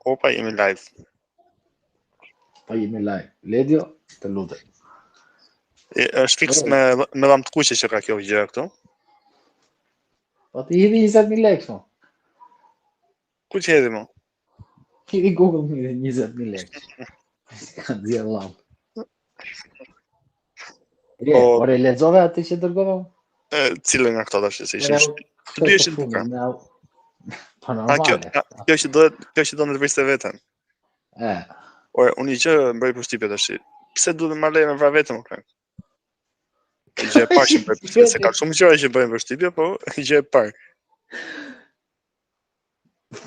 Opa, jemi live. Pa jemi live. Ledio, të lutem. E, është fiks me me dhëmbë të kuqe që ka kjo gjë këtu. Po ti hidhi 20000 lekë mo. Ku që hedhi mo? Hidhi Google mi 20000 lekë. Ka nxjerr llambë. E, po, ore lexove atë që dërgova? E, cilën nga këto tash se ishin. Të dy ishin të bukura. Po normale. Kjo, kjo që do kjo që do të vriste veten. E. Ore, unë një gjë më bëri përshtypje tash. Pse duhet të marr leje me vra veten, më plak? Gjë e parë që më bëri përshtypje, se ka shumë gjëra që bëjnë përshtypje, po gjë e parë.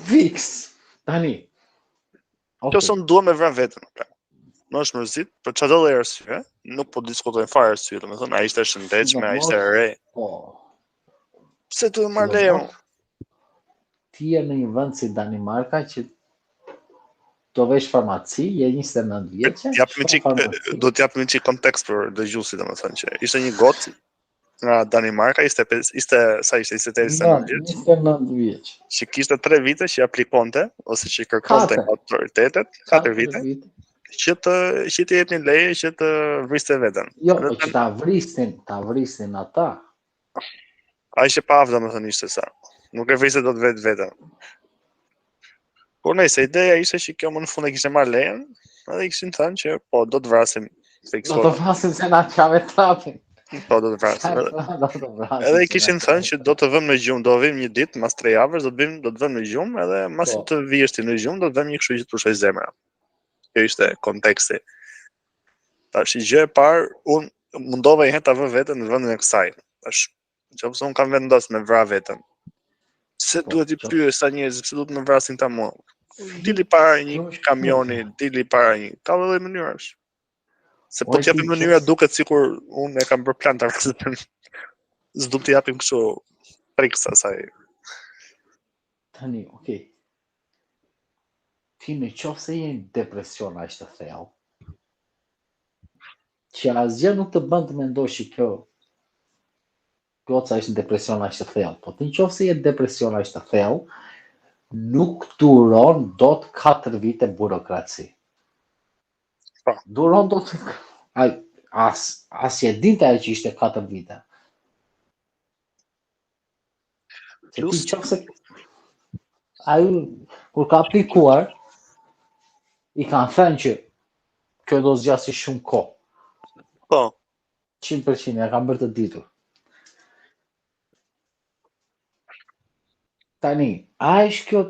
Fiks. Tani. Okay. Kjo son dua me vra veten, më plak. Më është mërzit, për çfarë lloj arsye, nuk po diskutojmë fare arsye, domethënë, a ishte e shëndetshme, a ishte e re. Po. Pse duhet marr leje? Ti je në një vend si Danimarka që do vesh farmaci, je 29 vjeçe. Jap një çik, do të jap një çik kontekst për dëgjuesit, domethënë që ishte një gocë nga Danimarka, ishte ishte sa ishte, ishte 29 vjeç. 29 vjeç. Që kishte 3 vite që aplikonte ose që kërkonte nga autoritetet, 4 vite. vite që të që të jepnin leje që të vriste veten. Jo, po që ta vrisnin, ta vrisnin ata. Ai që pa domethënë ishte sa. Nuk e vriste dot vetë veten. Por nejse, ideja ishte që kjo më në fund e kishte marrë lejen, edhe i kishin thënë që po do të vrasim Do të vrasim se na çave trapin. Po do të vrasim. Do të vrasim. Edhe i kishin thënë që do të vëmë në gjumë, do vim një ditë mas 3 javësh, do të vim, do të vëmë në gjumë edhe masi po. të vihesh ti në gjumë, do të vëmë një kështu që të pushoj zemra. Kjo ishte konteksti. Tash gjë e parë, unë mundova një herë ta vë veten në vendin e kësaj. Tash, nëse unë kam vendos me vra veten. Pse po, duhet i pyes sa njerëz, pse duhet më vrasin ta mua? Dili para një kamioni, dili para një, ka lloj mënyrash. Se po të japim mënyra duket sikur unë e kam bërë plan ta vras veten. S'du të japim kështu tricks asaj. Tani, okay. Ti në qoftë se je në depresion aq të thellë, që asgjë nuk të bën të mendosh që kjo goca është në depresion aq të thellë, po ti në qoftë se je në depresion aq të thellë, nuk duron dot 4 vite burokraci. Po. Duron dot ai as as e dinte ai që ishte 4 vite. Se ti në qoftë se ai kur ka aplikuar i kanë thënë që kjo do zgjasë shumë kohë. Po. 100% ja kanë bërë të ditur. Tani, a është kjo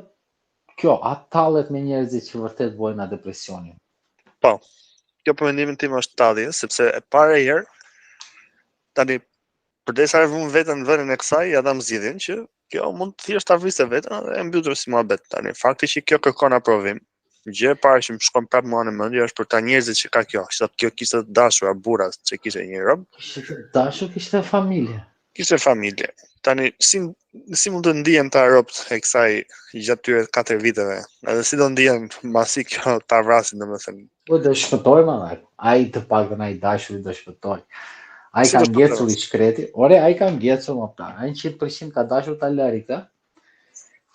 kjo a tallet me njerëzit që vërtet vuajnë nga depresioni? Po. Kjo për mendimin tim është tallje, sepse e para herë tani Përderisa e vumë veten në vendin e kësaj, ja dhamë zgjidhjen që kjo mund thjesht ta vriste veten dhe e mbyllur si muhabet. Tani fakti që kjo kërkon aprovim, gjë e parë që më shkon prapë mua në mendje është për ta njerëzit që ka kjo, që kjo kishte të dashura burra që kishte një rob. Kishte të dashur, kishte familje. Kishte familje. Tani si si mund të ndihen ta robt e kësaj gjatë tyre 4 viteve? Edhe si do ndihen masi kjo ta vrasin, domethënë. Po do shpëtoj më ai. Ai të paktën ai dashuri do shpëtoj. Ai si ka ngecur i shkreti. Ore, ai ka ngecur më plak. Ai 100% ka dashur ta lëri këtë.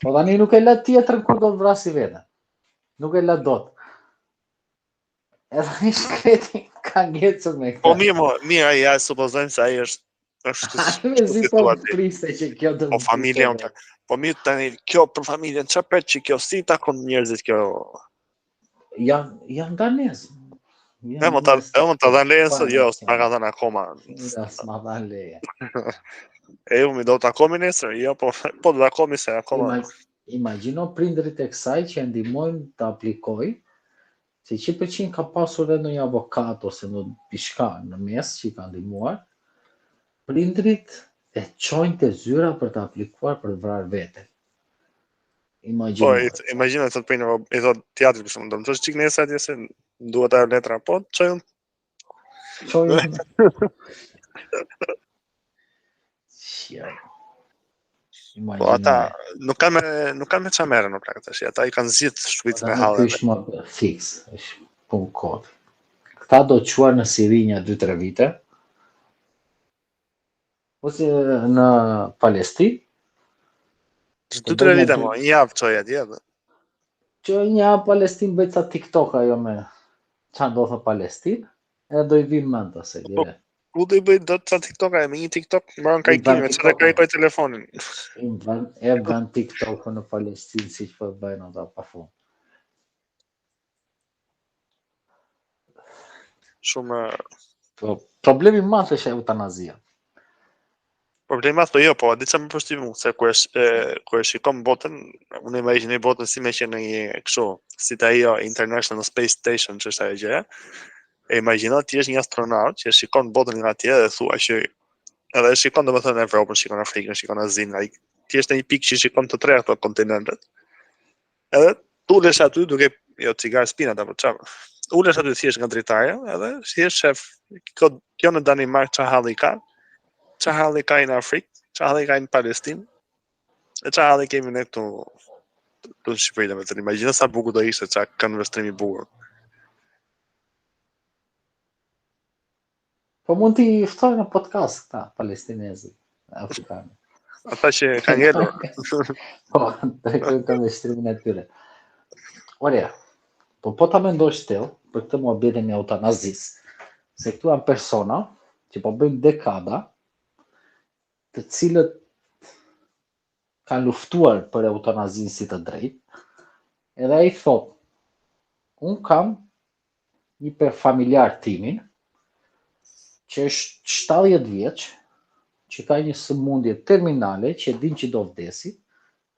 Po tani nuk e lë tjetrën kur do të vrasi veten. Nuk e lë dot. Edhe i shkreti ka ngecur me këtë. Po mirë, mo, mirë, ai ja supozojmë se ai është është Ai mezi po priste që kjo do. Po familja unë. Po mirë tani kjo për familjen çfarë pret që kjo si takon njerëzit kjo Janë janë danez. Ne mo ta, e mo ta dhanë lejen sot, jo, s'ma ka dhënë akoma. Jo, s'ma dhanë lejen. E ju mi do të takomi nesër, jo, po, po do takomi se akoma. Imagjino prindërit e kësaj që e ndihmojnë të aplikoj, Se 100% ka pasur edhe ndonjë avokat ose në diçka në mes që i ka ndihmuar, prindrit e çojnë te zyra për të aplikuar për të vrarë veten. Imagjino. Po, imagjino të prindër, po, i thot tjetri për shembull, do më çosh çik nesër atje se duhet ajo letra, po çoj unë. Çoj unë. Qjo. Po ata nuk kanë me nuk kanë me çfarë merren në plak tash. Ata i kanë zgjidh shumicën e halleve. Ky është më fiks, është punë kot. Këta do të çuar në Siri një 2-3 vite. Ose në Palestinë. 2-3 vite më, një javë çoj atje. Që një Palestinë bëj ca TikTok ajo me ça ndodh në Palestinë, edhe do i vi mend asaj po, gjëje. Ku do i bëj dot ca TikTok ajo me një TikTok mbaron karikimin, me çfarë karikoj telefonin. I bën e bën TikTok në Palestinë siç po bëjnë ata pafund. Shumë po problemi i madh është eutanazia. Problemi i madh po jo, po a di çfarë më përshtyp mua, se kur e kur e shikon botën, unë e imagjinoj botën si me qenë në një kështu, si te ajo International Space Station që është ajo gjëja. E imagjino ti je një astronaut që e shikon botën nga atje dhe thua që edhe e shikon domethënë Evropën, shikon Afrikën, shikon Azinë, ai ti je në një pikë që shikon të tre ato kontinentet. Edhe tu ulesh aty duke jo cigare s'pin ata po çfarë. Ulesh aty thjesht nga dritarja, edhe thjesht shef kjo, kjo në Danimarkë ça halli ka, ça halli ka në Afrikë, ça halli ka në Palestinë, e ça halli kemi ne këtu këtu në Shqipëri, domethënë, imagjino sa bukur do ishte, ça këndvështrim i bukur. Po mund t'i ftojnë në podcast këta palestinezët, afrikanë. Ata që kanë ngelur. po, të kërë këndvështrimin e tyre. Ore, po po ta mendosh still, për këtë muhabetin e eutanazisë, se këtu janë persona që po bëjnë dekada, të cilët kanë luftuar për eutanazinë si të drejtë, edhe ai thotë, unë kam një për familjar timin, që është 70 vjeç, që ka një sëmundje terminale që e din që do vdesi,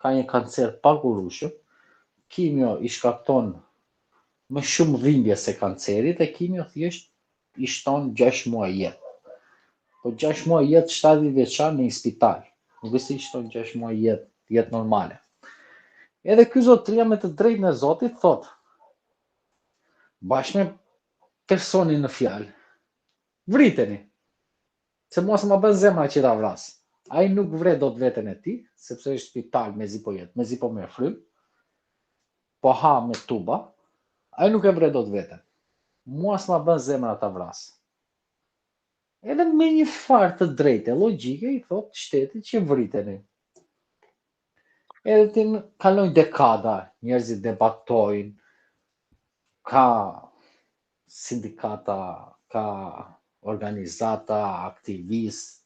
ka një kancer pakurueshëm, kimio i shkakton më shumë dhimbje se kanceri dhe kimio thjesht i shton 6 muaj jetë. Po 6 muaj jetë 70 vjeçar në një spital. Nuk është se i shton 6 muaj jetë, jetë normale. Edhe ky zotëria me të drejtën e Zotit thotë, Bashkë me personin në fjalë. Vriteni. Se mua s'ma bën zemra që ta vras. Ai nuk vret dot veten e tij, sepse është spital mezi po jet, mezi po merr frymë. Po ha me tuba. Ai nuk e vret dot veten. Mua s'ma bën zemra ta vras. Edhe me një farë të drejte logjike i thotë shtetit që vriteni. Edhe ti kalojnë dekada, njerëzit debatojnë, ka sindikata, ka organizata, aktivistë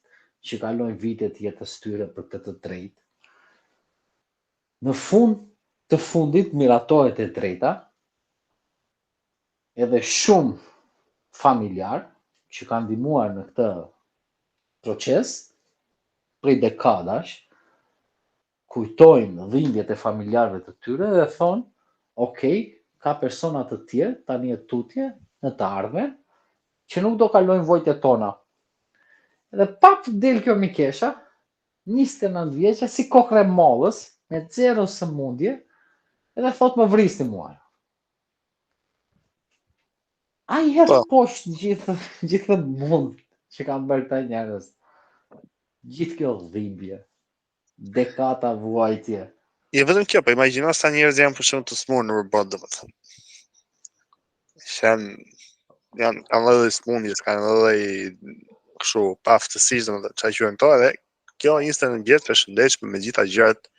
që kalojnë vitet e jetës tyre për këtë të drejtë. Në fund të fundit miratohet e drejta, edhe shumë familjarë që kanë ndihmuar në këtë proces prej dekadash kujtojnë dhimbjet e familjarëve të tyre dhe thonë, ok, ka persona të tjerë tani e tutje në të ardhmen që nuk do kalojnë vojtjet tona. Dhe pap del kjo mikesha, 29 vjeçe si kokrra e mollës me zero sëmundje edhe thotë më vrisni mua. Ai hedh po. poshtë gjithë gjithë mund që kanë bërë këta njerëz. Gjithë kjo dhimbje, dekada vuajtje. Jo vetëm kjo, po imagjino sa njerëz janë për shembull të smurë në botë, domethënë. Që janë janë kanë lloj sëmundje, kanë lloj kështu paaftësish, domethënë, çfarë quhen këto edhe kjo 29 vjeç e shëndetshme me gjitha gjërat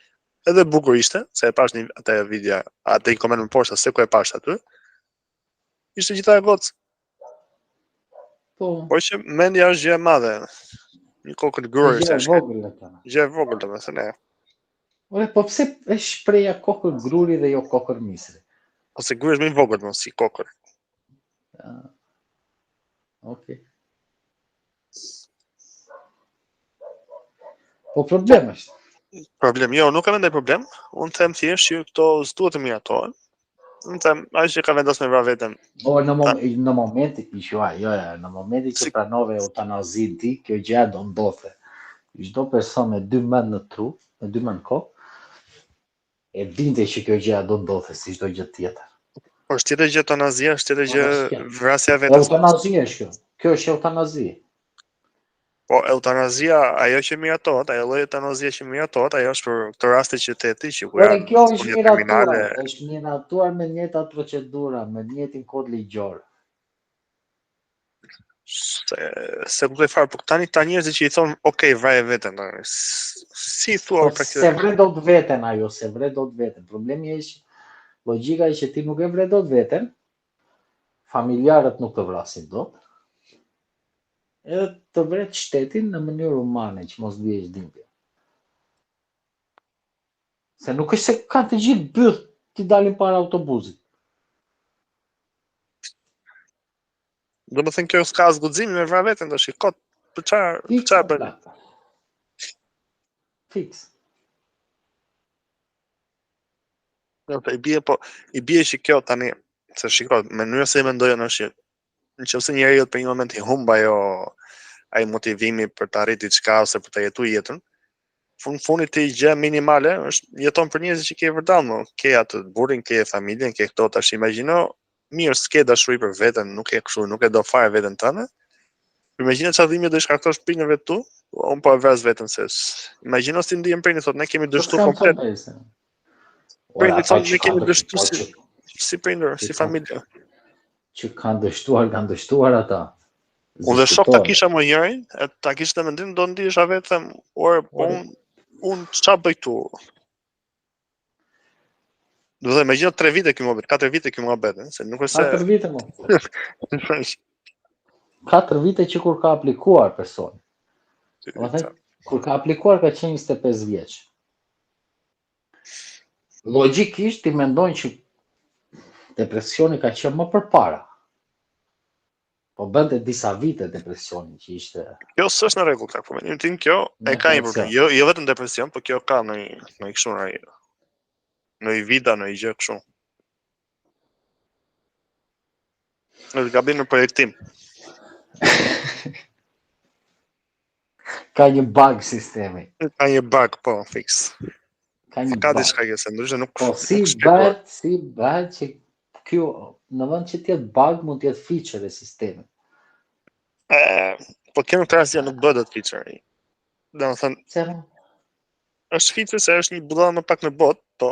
edhe bukur ishte, se e pash një atë video, atë një koment më poshtë, se ku e pash aty. Ishte gjitha e gocë. Po. Por që mendja është gjë e madhe. Një kokërr gruri është. Gjë e vogël atë. Gjë e vogël domethënë. Ore, po pse është shprehja kokërr gruri dhe jo kokërr misri? Ose gruri është më i vogël, mos si kokërr. Ah. Okej. Okay. Po problem është. Problem, jo, nuk e mendoj problem. Unë them thjesht që këto s'duhet të miratohen. Unë them, ai që ka vendosur me vra veten. Po në mom në momentin, i jo, jo, jo, në momentin që si... pranove eutanazinë ti, kjo gjë do ndodhte. Çdo person me dy mend në tru, me dy mend në kokë, e dinte që kjo gjë do ndodhte si çdo gjë tjetër. Po është tjetër gjë eutanazia, është tjetër gjë vrasja e vetes. Eutanazia është kjo. Kjo është eutanazi. Po eutanazia, ajo që miratohet, ajo lloj eutanazia që miratohet, ajo është për këto raste që the ti që kur janë kjo është miratuar, është miratuar me njëjtat procedura, me njëjtin kod ligjor. Se s'e kuptoj fare, po tani këta njerëzit që i thonë, ok, vraje veten, tani, si i thua po, praktikisht? S'e vret dot veten ajo, s'e vret dot veten. Problemi është që Logjika është që ti nuk e vret dot veten, familjarët nuk të vrasin dot, edhe të vret shtetin në mënyrë humane që mos ndjesh dhimbje. Se nuk është se kanë të gjithë byth t'i dalin para autobusit. Domethënë kjo s'ka as guximin me vra veten tash, kot. Për çfarë, për çfarë bën? Fiks. Jo, po i bie po, i bie që kjo tani, se shiko, mënyra se e mendoj unë është që në qoftë se njeriut për një moment i humb ajo ai motivimi për të arritur diçka ose për të jetuar jetën, fund fundit ti gjë minimale është jeton për njerëzit që ke vërdallë, mo, ke atë burrin, ke familjen, ke këto tash imagjino, mirë s'ke dashuri për veten, nuk e kështu, nuk e do fare veten tënde. Imagjino çfarë dhimbje do i shkaktosh prindërve tu, unë po e vras veten se imagjino si ndihen prindërit thotë ne kemi dështuar komplet. Prindërit thonë ne kemi dështuar si, si prindër, si familje. Që kanë dështuar, kanë dështuar ata. Unë dhe shok ta kisha më njërin, e ta kisha të mendim, do ndihesha vetë, them, ore, po unë, unë ça bëj këtu? Do të imagjino 3 vite ky muhabet, 4 vite ky muhabet, se nuk është se 4 vite më. 4 vite që kur ka aplikuar personi. Domethënë, kur ka aplikuar ka qenë 25 vjeç. Logjikisht ti mendon që depresioni ka qenë më përpara. Po bënte disa vite depresioni që ishte. Kjo s'është në rregull plak, po mendimin tim kjo e ka një problem. Jo, jo vetëm depresion, po kjo ka në në kështu në në i vida në i gjë kështu. Është gabim në projektim. Ka një bug sistemi. Ka një bug, po, fiks. Ka një ka diçka kjo se ndryshe nuk Po si bëhet, si bëhet që kjo në vend që të jetë bug mund të jetë feature e sistemit. Ë, po kjo në këtë rast nuk bëhet dot feature. Domethënë, pse? Është feature se është një budalla më pak në botë, po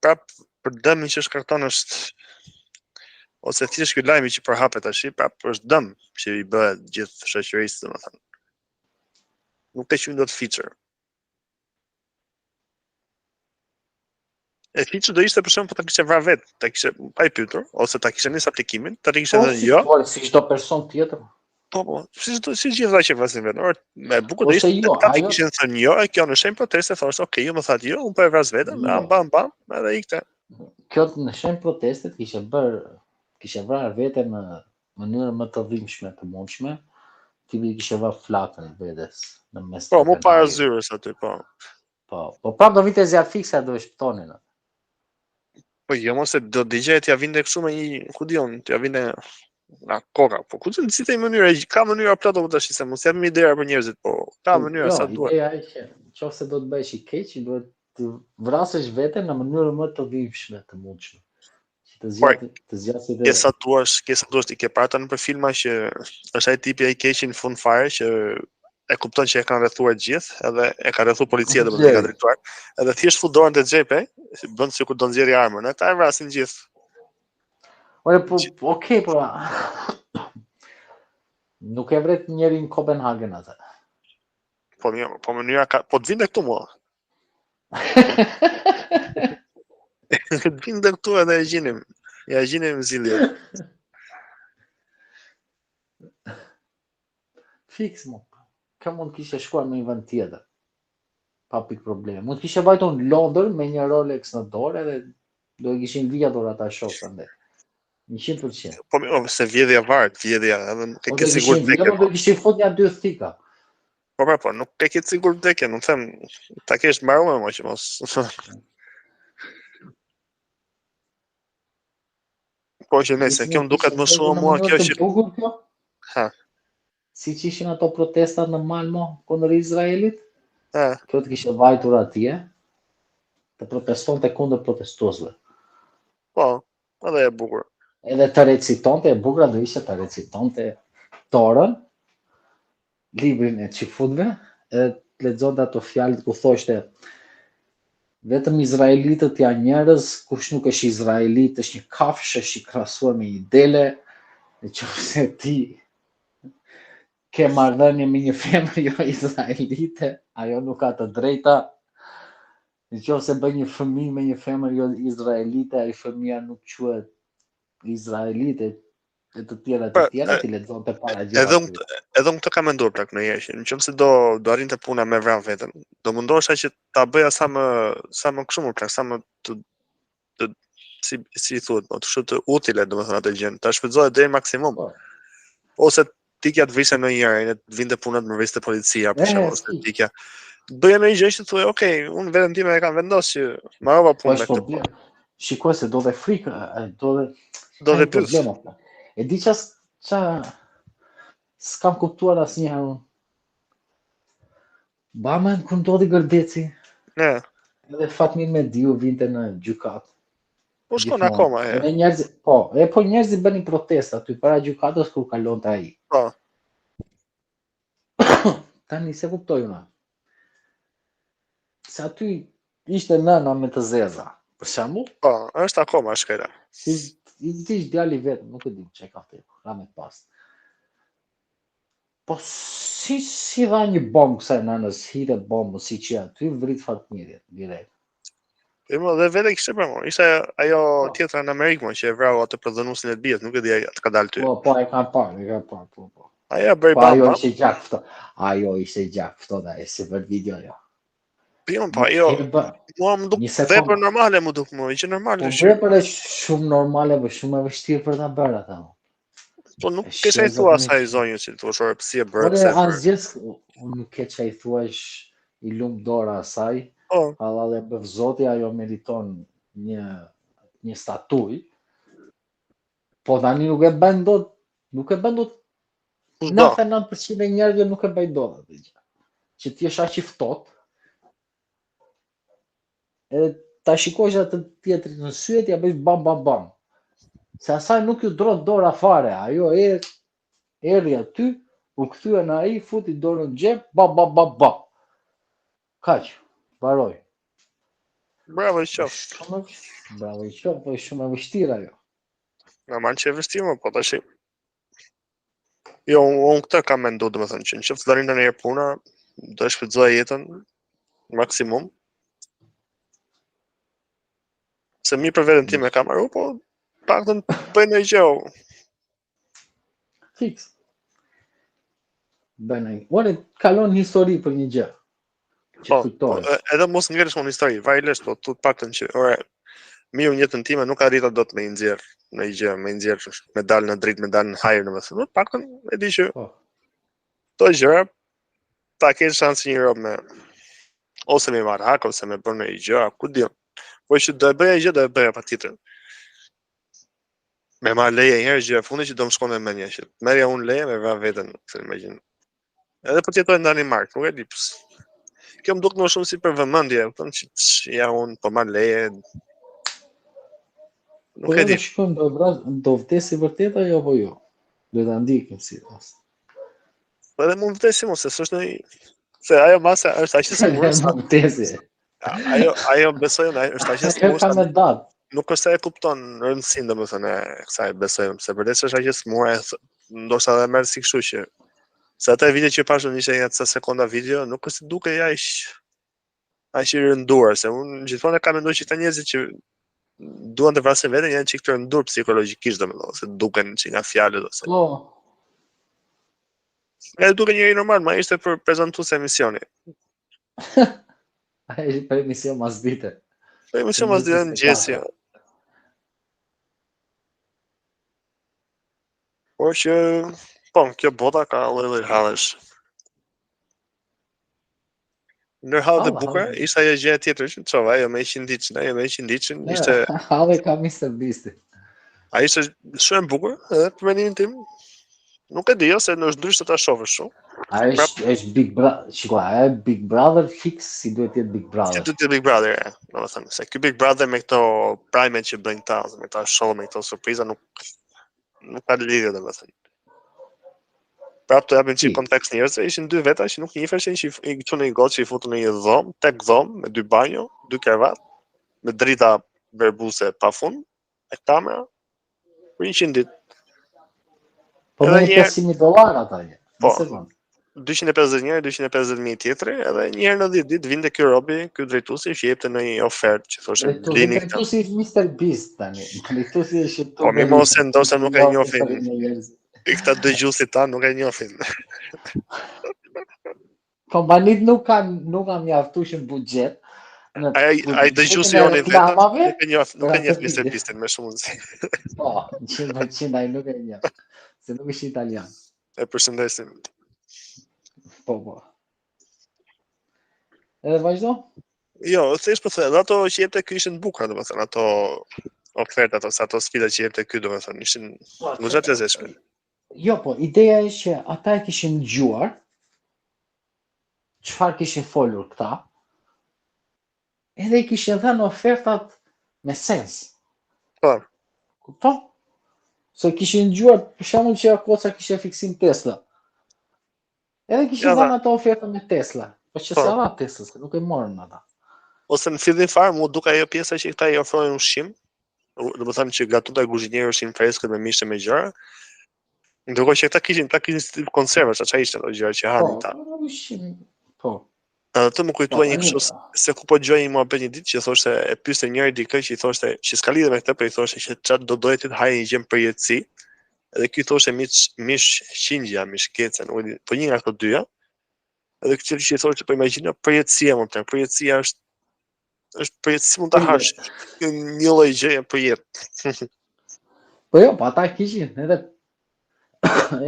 prap për dëmin që shkakton është ose thjesht ky lajmi që përhapet tash, prap është dëm që i bëhet gjithë shoqërisë, domethënë. Nuk e quajmë dot feature. E feature do ishte për shembull po ta kishte vrarë vet, ta kishte pa i pyetur ose ta kishte nis aplikimin, ta kishte po, thënë jo. Po, si çdo person tjetër. Po, po, si çdo si gjithë ata që vrasin veten. Or, më bukur do ishte jo, ta ajo... kishin thënë jo, e kjo në shenjë proteste thoshte, "Ok, ju më thatë jo, unë po e vras veten, jo. bam bam bam, edhe ikte. Kjo në shenjë proteste kishte bër, kishte vrarë veten në mënyrën më të dhimbshme të mundshme, tipi i kishte vënë flakën vetes në mes. Po, mu para zyrës aty, po. Po, po prapë do vinte zjarrfikësja do e shpëtonin. Po jo mos e do digjej t'ia vinte kështu me një, ku di unë, t'ia vinte nga koka. Po ku di si të mënyra, ka mënyra plot apo tash se mos japim ideja për njerëzit, po ka po, mënyra jo, sa duhet. Ideja është që nëse do të bëhesh i keq, duhet të vrasësh veten në mënyrën më të dhimbshme të mundshme. Që të zgjat të zgjasë edhe. Ke sa duash, ke sa duash ti ke parë tani për filma që është ai tipi ai keqi në fund fare që e kupton që e kanë rrethuar të gjithë, edhe e ka rrethuar policia domethënë e ka drejtuar, edhe thjesht fut dorën te xhepi, bën sikur do nxjerrë armën, ata e vrasin gjithë. Ore po, okay, po. Nuk e vret njeri në Kopenhagen atë. Po mirë, po mënyra ka, po të vinte këtu mua. Të vinte këtu edhe e gjinim. Ja gjinim zilje. Fiks mo. Kjo mund të kishte shkuar në një vend tjetër. Pa pikë probleme. Mund të kishte vajtur në Londër me një Rolex në dorë edhe do e kishin vjedhur ata shokët andej. 100%. Po mirë, se vjedhja varet, vjedhja edhe nuk e ke sigurt vdekjen. Po do kishin fut nja dy thika. Po po, po, nuk e ke sigurt vdekjen, nuk them ta kesh mbaruar më që mos. Po që nëse kjo më duket më shumë mua kjo që bukur kjo. Ha. Siç ishin ato protestat në Malmo kundër Izraelit? Ha. Kjo të kishte vajtur atje të protestonte kundër protestuesve. Po, edhe e bukur. Edhe të recitonte, e bukura do ishte të recitonte Torën, librin e çifutëve, edhe të lexonte ato fjalët ku thoshte vetëm izraelitët janë njerëz, kush nuk është izraelit është një kafshë, është i krahasuar me një dele, në qoftë se ti ke marrëdhënie me një femër jo izraelite, ajo nuk ka të drejta. Në qoftë se bën një fëmijë me një femër jo izraelite, ai fëmija nuk quhet izraelit e të tjera të pra, tjera, t'i lexonte para gjithë. Edhe unë edhe unë këtë kam menduar plak ndonjëherë që në qoftë se do do arrinte puna me vra veten, do mundohesha që ta bëja sa më sa më kështu më plak, sa më të të si si i thuhet, po të kështu të utile, domethënë atë gjën, ta shfrytëzoja deri në maksimum. Po. Ose t'ikja të vrisja ndonjërin, të vinte puna të më vriste policia për shembull, ose t'ikja. Bëja ndonjë gjë që thuaj, ok, unë veten time e kam vendosur që mbarova po, punën me këtë. Po. Shikoj se do dhe frikë, do dhe do dhe pyes. E di ça ça s'kam kuptuar asnjëherë unë. Ba mend kur ndodhi Gërdeci. Ne. Edhe Fatmir Mediu vinte në gjykatë. Po shkon akoma e. Edhe njerëz, po, e po njerëzit bënin protestë aty para gjykatës kur kalonte ai. Po. Tani s'e kuptoj unë. Se aty ishte nëna me të zeza, për shembull. Po, është akoma shkreta. Si i vdiq djali vetëm, nuk e di çka ka vdekur, rahmet pastë. Po si si dha një bombë kësaj nënës, hidhe bombë si që aty vrit Fatmirin direkt. Po më dhe vetë kishte për mua. Ishte ajo po. tjetra në Amerikë më që e vrau atë përdhunuesin e të bijës, nuk e di a të ka dalë ty. Po, po e kam parë, e kam parë, po, po. Ajo bëri po, ajo ishte gjak ftohtë. Ajo ishte gjak ftohtë, ai si për video jo. Po, po, ajo. Mua më duk vepër normale, më duk mua, ishte normale. Po vepër është shumë normale, po shumë e vështirë për ta bërë atë. Po nuk ke ça i thua asaj zonjës që thua ore pse e bërë pse. Ore asgjë, unë nuk ke ça i thua i lumtë dora asaj. Po. Hallall ia bëftë zoti ajo meriton një një statujë. Po tani nuk e bën dot, nuk e bën dot. 99% e njerëzve nuk e bëjnë dot atë gjë. Që ti je aq i ftohtë, Edhe ta shikosh atë tjetrin në sy e t'ia bësh bam bam bam. Se asaj nuk iu drodh dora fare, ajo e erdhi aty, u kthye në ai, futi dorën në xhep, bam bam bam bam. Kaq, mbaroi. Bravo i qoftë. Shumë bravo i qoftë, po është shumë e vështirë ajo. Normal që e vështirë, më, po tash. Jo, unë un këtë kam mendu, domethënë, që në qoftë se do arrinte ndonjëherë puna, do e shfrytëzoja jetën maksimum. Se mirë për veten time kam marru, po paktën bëj ndonjë gjë. Fiks. Bëj ndonjë. Ore, kalon histori për një gjë. Po, po, edhe mos ngelesh në histori, vaj lësh, po të paktën që, ore, mirë unë jetën time nuk arrita dot me nxjerr në gjë, me nxjerr me dal në dritë, me dal në hajër, domethënë, të paktën e di që po. Këto gjëra ta kesh shansin një rob me ose me marr hak ose me bërë ndonjë gjë, ku di unë. Po që do e bëja gjë, do e bëja patjetër. Me marr leje një herë gjë e fundit që do më shkonte mendja që merrja unë leje me vra veten, se imagjino. Edhe po të jetoj në Danimarkë, nuk e di pse. Kjo më duket më shumë si për vëmendje, e kupton që tsh, ja unë po marr leje. Nuk po e di. Po do vras, do vdesi vërtet ajo apo jo? Do ta ndjekim si rast. Po edhe mund vdesi mos se s'është ndonjë se ajo masa është aq e sëmurë sa mund vdesi. Ajo ajo besoj unë është aq e sëmurë sa me datë. Nuk është se e kupton rëndësinë domethënë e kësaj besoj unë, se vërtet është aq e sëmurë, ndoshta edhe merr si kështu që se atë video që pashë unë ishte një ca sekonda video, nuk është se dukej aq aq i rënduar, se unë gjithmonë e kam menduar që këta njerëzit që duan të vrasin veten janë çik të rënduar psikologjikisht domethënë, se duken që nga fjalët ose. Po. E dukej njeri normal, ma ishte për prezantues emisioni. Ai ishte për emision masdite. Për emision masdite në mëngjes. Por që, po, kjo bota ka lloj-lloj hallesh. Ndër hallet e bukura, ishte ajo gjëja tjetër që çova, ajo me 100 ditëshin, ajo me 100 ditëshin, ishte... Halle ka Mr. Beast. A ishte shumë e bukur, edhe për mendimin tim, nuk e di, ose në është ndryshe ta shohësh shumë. A është, është Big Brother, shiko, a e Big Brother fix si duhet të jetë Big Brother. Si duhet të jetë Big Brother, e, domethënë, se ky Big Brother me këto prime që bëjnë këta, ose me këta show, me këto surpriza, nuk, nuk ka lidhje domethënë. Prapë të japim çik kontekst njerëzve, ishin dy veta që nuk njiheshin që i çunë një gotë që i futën në një dhomë, tek dhomë me dy banjo, dy krevat, me drita verbuse pafund, e kamera për 100 ditë. Po me 500.000 dollar ata një. Po. 250 njëri, 250 mijë tjetri, edhe një herë në 10 ditë vinte ky robi, ky drejtuesi që jepte ndonjë ofertë që thoshte blini këtë. Drejtuesi është Mr Beast tani. Drejtuesi është Po mi mos e ndoshta nuk e njohin. Këta dëgjuesit tanë nuk e njohin. Kompanitë nuk kanë nuk kanë mjaftueshëm buxhet. Në ai ai dëgjuesi jonë vetëm nuk e njoh, nuk e njeh Mr Beastin me shumë mundësi. Po, 100% ai nuk e njeh. Se nuk është italian. E përshëndesim. Po, po. Edhe vazhdo? Jo, thjesht po them, edhe ato që jepte ky ishin të bukura, domethënë ato ofertat ose ato sfida që jepte ky, domethënë ishin po, goxha të lezetshme. Jo, po, ideja është që ata e kishin dëgjuar çfarë kishin folur këta, edhe i kishin dhënë ofertat me sens. Po. Kupton? Se kishin dëgjuar për shembull që goca kishte fiksim Tesla. Edhe kishin ja, dhënë ato oferta me Tesla. Po që po. s'ia dha Tesla, se nuk e morën ata. Ose në fillim fare m'u duk ajo pjesa që këta i ofronin ushqim, domethënë që gatunte kuzhinieri ushqim freskët me mish e me gjëra. Ndërkohë që këta kishin, këta kishin si tip konserva, ça ça ishin ato gjëra që hanin po, ta. Po, ushqim, po. Edhe të më kujtua po, një kështu se ku po dëgjoja një muhabet një ditë që thoshte e pyeste njëri dikë që i thoshte që s'ka lidhje me këtë, po i thoshte që ça do doje ti të haje një gjë në përjetësi. Edhe ky thoshte mish mish qingja, mish kece, nuk e di, po një nga këto dyja. Edhe ky tjetri që i thoshte po imagjino përjetësia më plak, përjetësia është është përjetësi mund ta hash një lloj gjëje për jetë. Po jo, po ata kishin edhe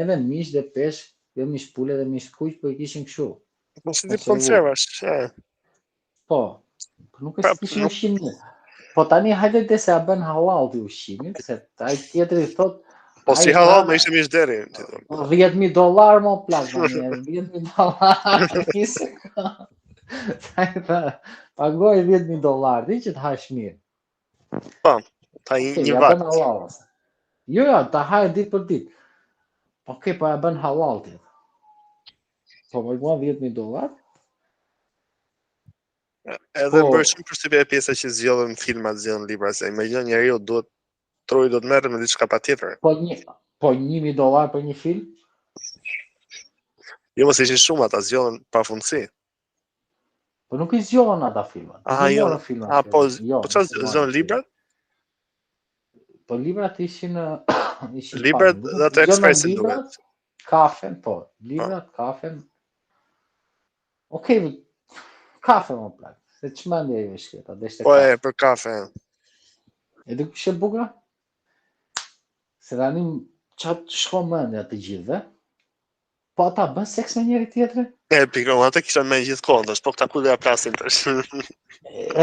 edhe mish dhe peshk, jo mish pule dhe mish kuq, po i kishin kështu. Po si tip konservash, e. Po, po nuk e pra, kishin ushqim mirë. Po tani hajde të se a bën halal ti ushqimin, se ai tjetri thot Po si halal më ishte mish derri. 10000 dollar mo plak, 10000 dollar. Një sekond. Ai tha, paguaj 10000 dollar ti që të hash mirë. Po, ta një, okay, një vakt. Bën halal. Jo, jo, ta haj ditë për ditë. Okej, po e bën halal ti. Po paguan 10000 dollar. Edhe po, bëri shumë përshtypje e pjesa që zgjodhën filmat, zgjodhën libra, se imagjino njeriu duhet truri do të merret me diçka patjetër. Po një po 1000 dollar për një film? Jo, mos ishin shumë ata, zgjodhën pafundësi. Po nuk i zgjodhën ata filmat. Ah, jo. Filmat, ah, po, jo, po çfarë zgjodhën librat? Po librat ishin ishin librat dhe ato Expressin duket. Kafen, po, librat, po. kafen. Okej, okay, kafe më plak. Se çmendi ajo e shkreta, deshte po, kafe. Po e, për kafe. E di kush e bukura? Se tani ça të shkon mendja të gjithëve? Po ata bën seks me njëri tjetrin? E pikë, unë atë kisha me gjithë kohën, tash, po këta ku do ja plasin tash.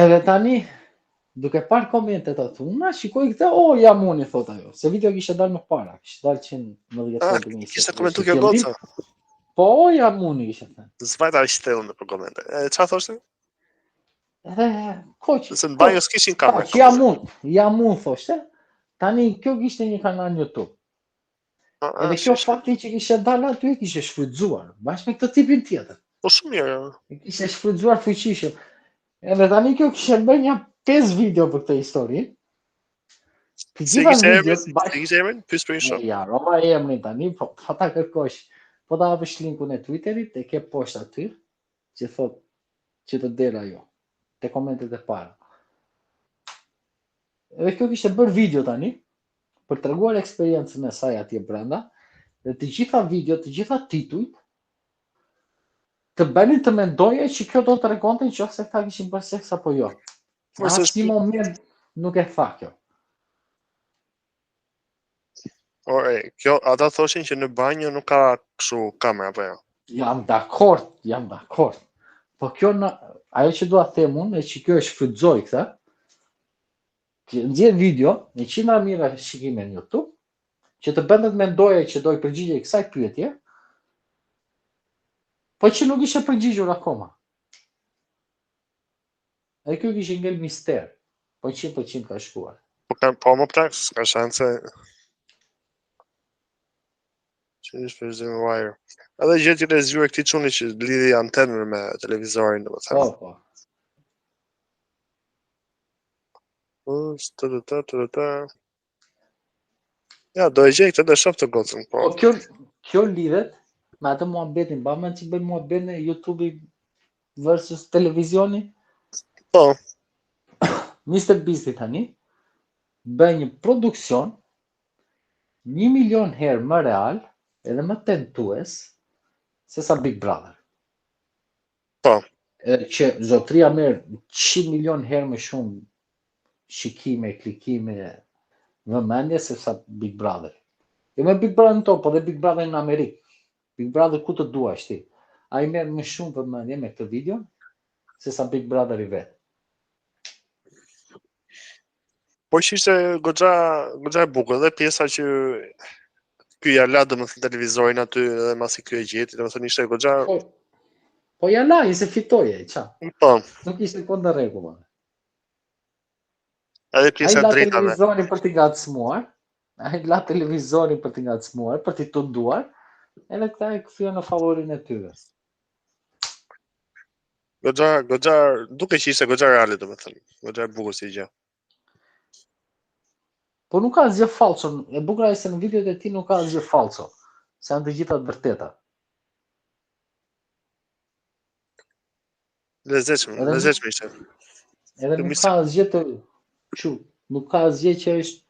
Edhe tani duke parë komentet aty, unë shikoj këtë, o jam unë thot ajo, se video kishte dalë më para, kishte dalë që në dhjetor ah, 2020. Kishte komentuar kjo goca. Po o jam unë kishte thënë. S'vajta aq thellë në për komente. E çfarë thoshte? Edhe koq. Se në banjo s'kishin kamera. Po, jam unë, jam unë thoshte. Tani kjo kishte një kanal në YouTube. Edhe kjo fakti që kishte dalë aty e kishte shfrytëzuar, bashkë me këtë tipin tjetër. Po shumë mirë. E kishte shfrytëzuar fuqishëm. Edhe tani kjo kishte bërë një 5 video për këtë histori. Të gjitha videot bashkë. Si kishte emrin? Pyes për një shok. Ja, harrova emrin tani, po po ta kërkosh. Po ta hapësh linkun e Twitterit, e ke poshtë aty, që thot që të del ajo te komentet e para. Edhe kjo kishte bërë video tani, për të treguar eksperiencën e saj atje brenda, dhe të gjitha videot, të gjitha titujt, të bënin të mendoje që kjo do të tregonte në qoftë se këta kishin bërë seks apo jo. Në asnjë moment nuk e tha kjo. Ore, kjo, ata thoshin që në banjo nuk ka kështu kamera, apo jo? Jam dakord, jam dakord. Po kjo në, ajo që dua të them unë, është që kjo e shfrytëzoi këtë, Që nxjerr video me qindra mijëra shikime në YouTube, që të bënte të mendoje që do i përgjigjej kësaj pyetje, po që nuk ishte përgjigjur akoma. Edhe kjo kishte ngel mister, po 100% ka shkuar. Po ka po më plak, s'ka shanse. Që është për zëmë wire. Edhe gjë tjetër e zgjuar këtij çuni që lidhi antenën me televizorin, domethënë. Po, po. Po, të të të të të. Ja, do e gjej këtë do shoh të gocën, po. Po kjo kjo lidhet. Me atë muhabetin, mban mend që bëjnë muhabetin YouTube-i versus televizioni? Po. Mr. Beasti tani bën një produksion një milion herë më real edhe më tentues se sa Big Brother. Po. Edhe që zotria merr 100 milion herë më shumë shikime, klikime, vëmendje se sa Big Brother. Jo me Big Brother në tokë, po dhe Big Brother në Amerikë. Big Brother ku të duash ti. Ai merr më shumë vëmendje me këtë video se sa Big Brother i vetë. Po që ishte goxha goxha e bukur dhe pjesa që ky ja la domethënë televizorin aty dhe masi ky e gjeti, domethënë ishte goxha Po, po ja la, i se fitoi ai, ça. Po. Nuk ishte kundër rregullave. Edhe pjesa e drejtave. Ai la televizorin për t'i ngacmuar, ai la televizorin për t'i ngacmuar, për t'i tunduar, edhe këta e kthyen në favorin e tyre. Goxha, goxha, duke që ishte goxha reale, domethënë. Goxha e bukur si gjë. Po nuk ka asgjë falso, e bukura është se në videot e tij nuk ka asgjë falso, se janë të gjitha të vërteta. Lezetshme, lezetshme ishte. Edhe nuk ka asgjë të kështu, nuk ka asgjë që është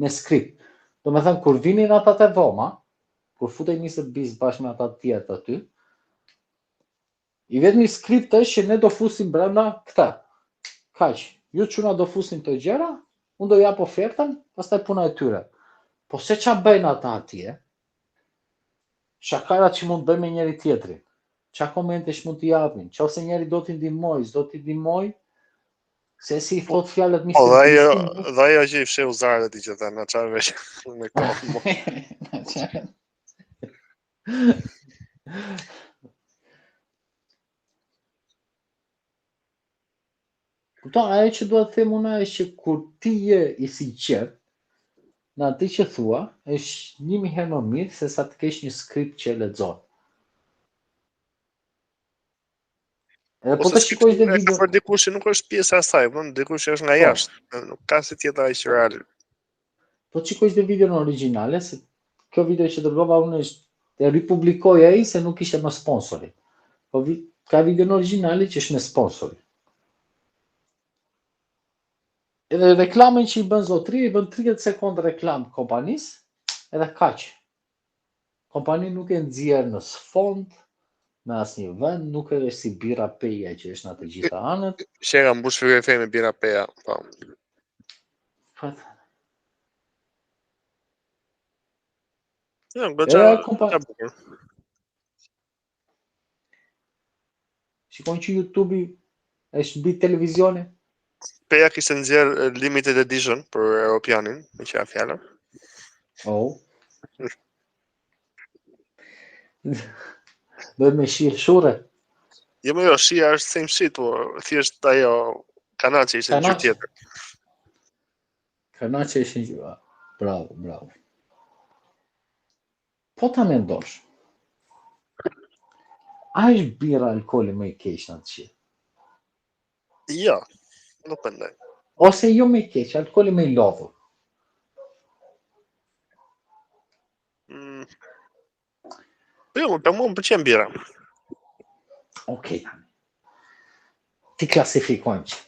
me skript. Domethënë kur vinin ata te dhoma, kur futej Mr. Beast bashkë me ata të tjerët aty, I vetmi skript është që ne do fusim brenda këtë. Kaq. Ju çuna do fusin këto gjëra, unë do jap ofertën, pastaj puna e tyre. Po se ça bëjnë ata atje? Shakarat që mund të bëjnë me njëri tjetrin. Ça komentesh mund të japin? Qofse njëri do t'i ndihmojë, s'do t'i ndihmojë, se si i thot fjalët Mr. Po, dhe ajo, dhe ajo që i fsheu zaret e tij që tha, na çave vesh me kohë. Na çave. Kupton, ajo që dua të them unë është që kur ti je i sinqert në atë që thua, është një mijë herë më mirë se sa të kesh një skript që e lexon. Edhe po të shikosh dhe video. Për dikush që nuk është pjesë e asaj, po dikush që është nga po. jashtë, nuk ka si tjetër aq real. Po të shikosh dhe videon origjinale, se kjo video që dërgova unë është e ripublikoi ai se nuk ishte më sponsori. Po vi, ka videon origjinale që është me sponsori. Edhe reklamën që i bën zotri, i bën 30 sekondë reklamë kompanisë, edhe kaq. Kompani nuk e nxjerr në sfond, në asnjë vend, nuk është si birra Peja që është në të gjitha anët. Që ka mbush frigoriferin me birra Peja, po. Po. Jo, goxha, kompa... bukur. Shikon që YouTube-i është mbi televizionin? Peja kishte nxjerr limited edition për Europianin, meqë ra fjala. Oh. Do me shije shurre. Jo, më jo, shija është same shit, po thjesht ajo kanaçe ishte ngjyrë tjetër. Kanaçe ishte ngjyrë. Bravo, bravo. Po ta mendosh. A është birra alkooli më i keq në të gjithë? Jo, nuk mendoj. Ose jo më i keq, alkooli më i lodhur. Mm. Po jo, po mua më pëlqen birra. Okej. Okay. T'i klasifikojmë.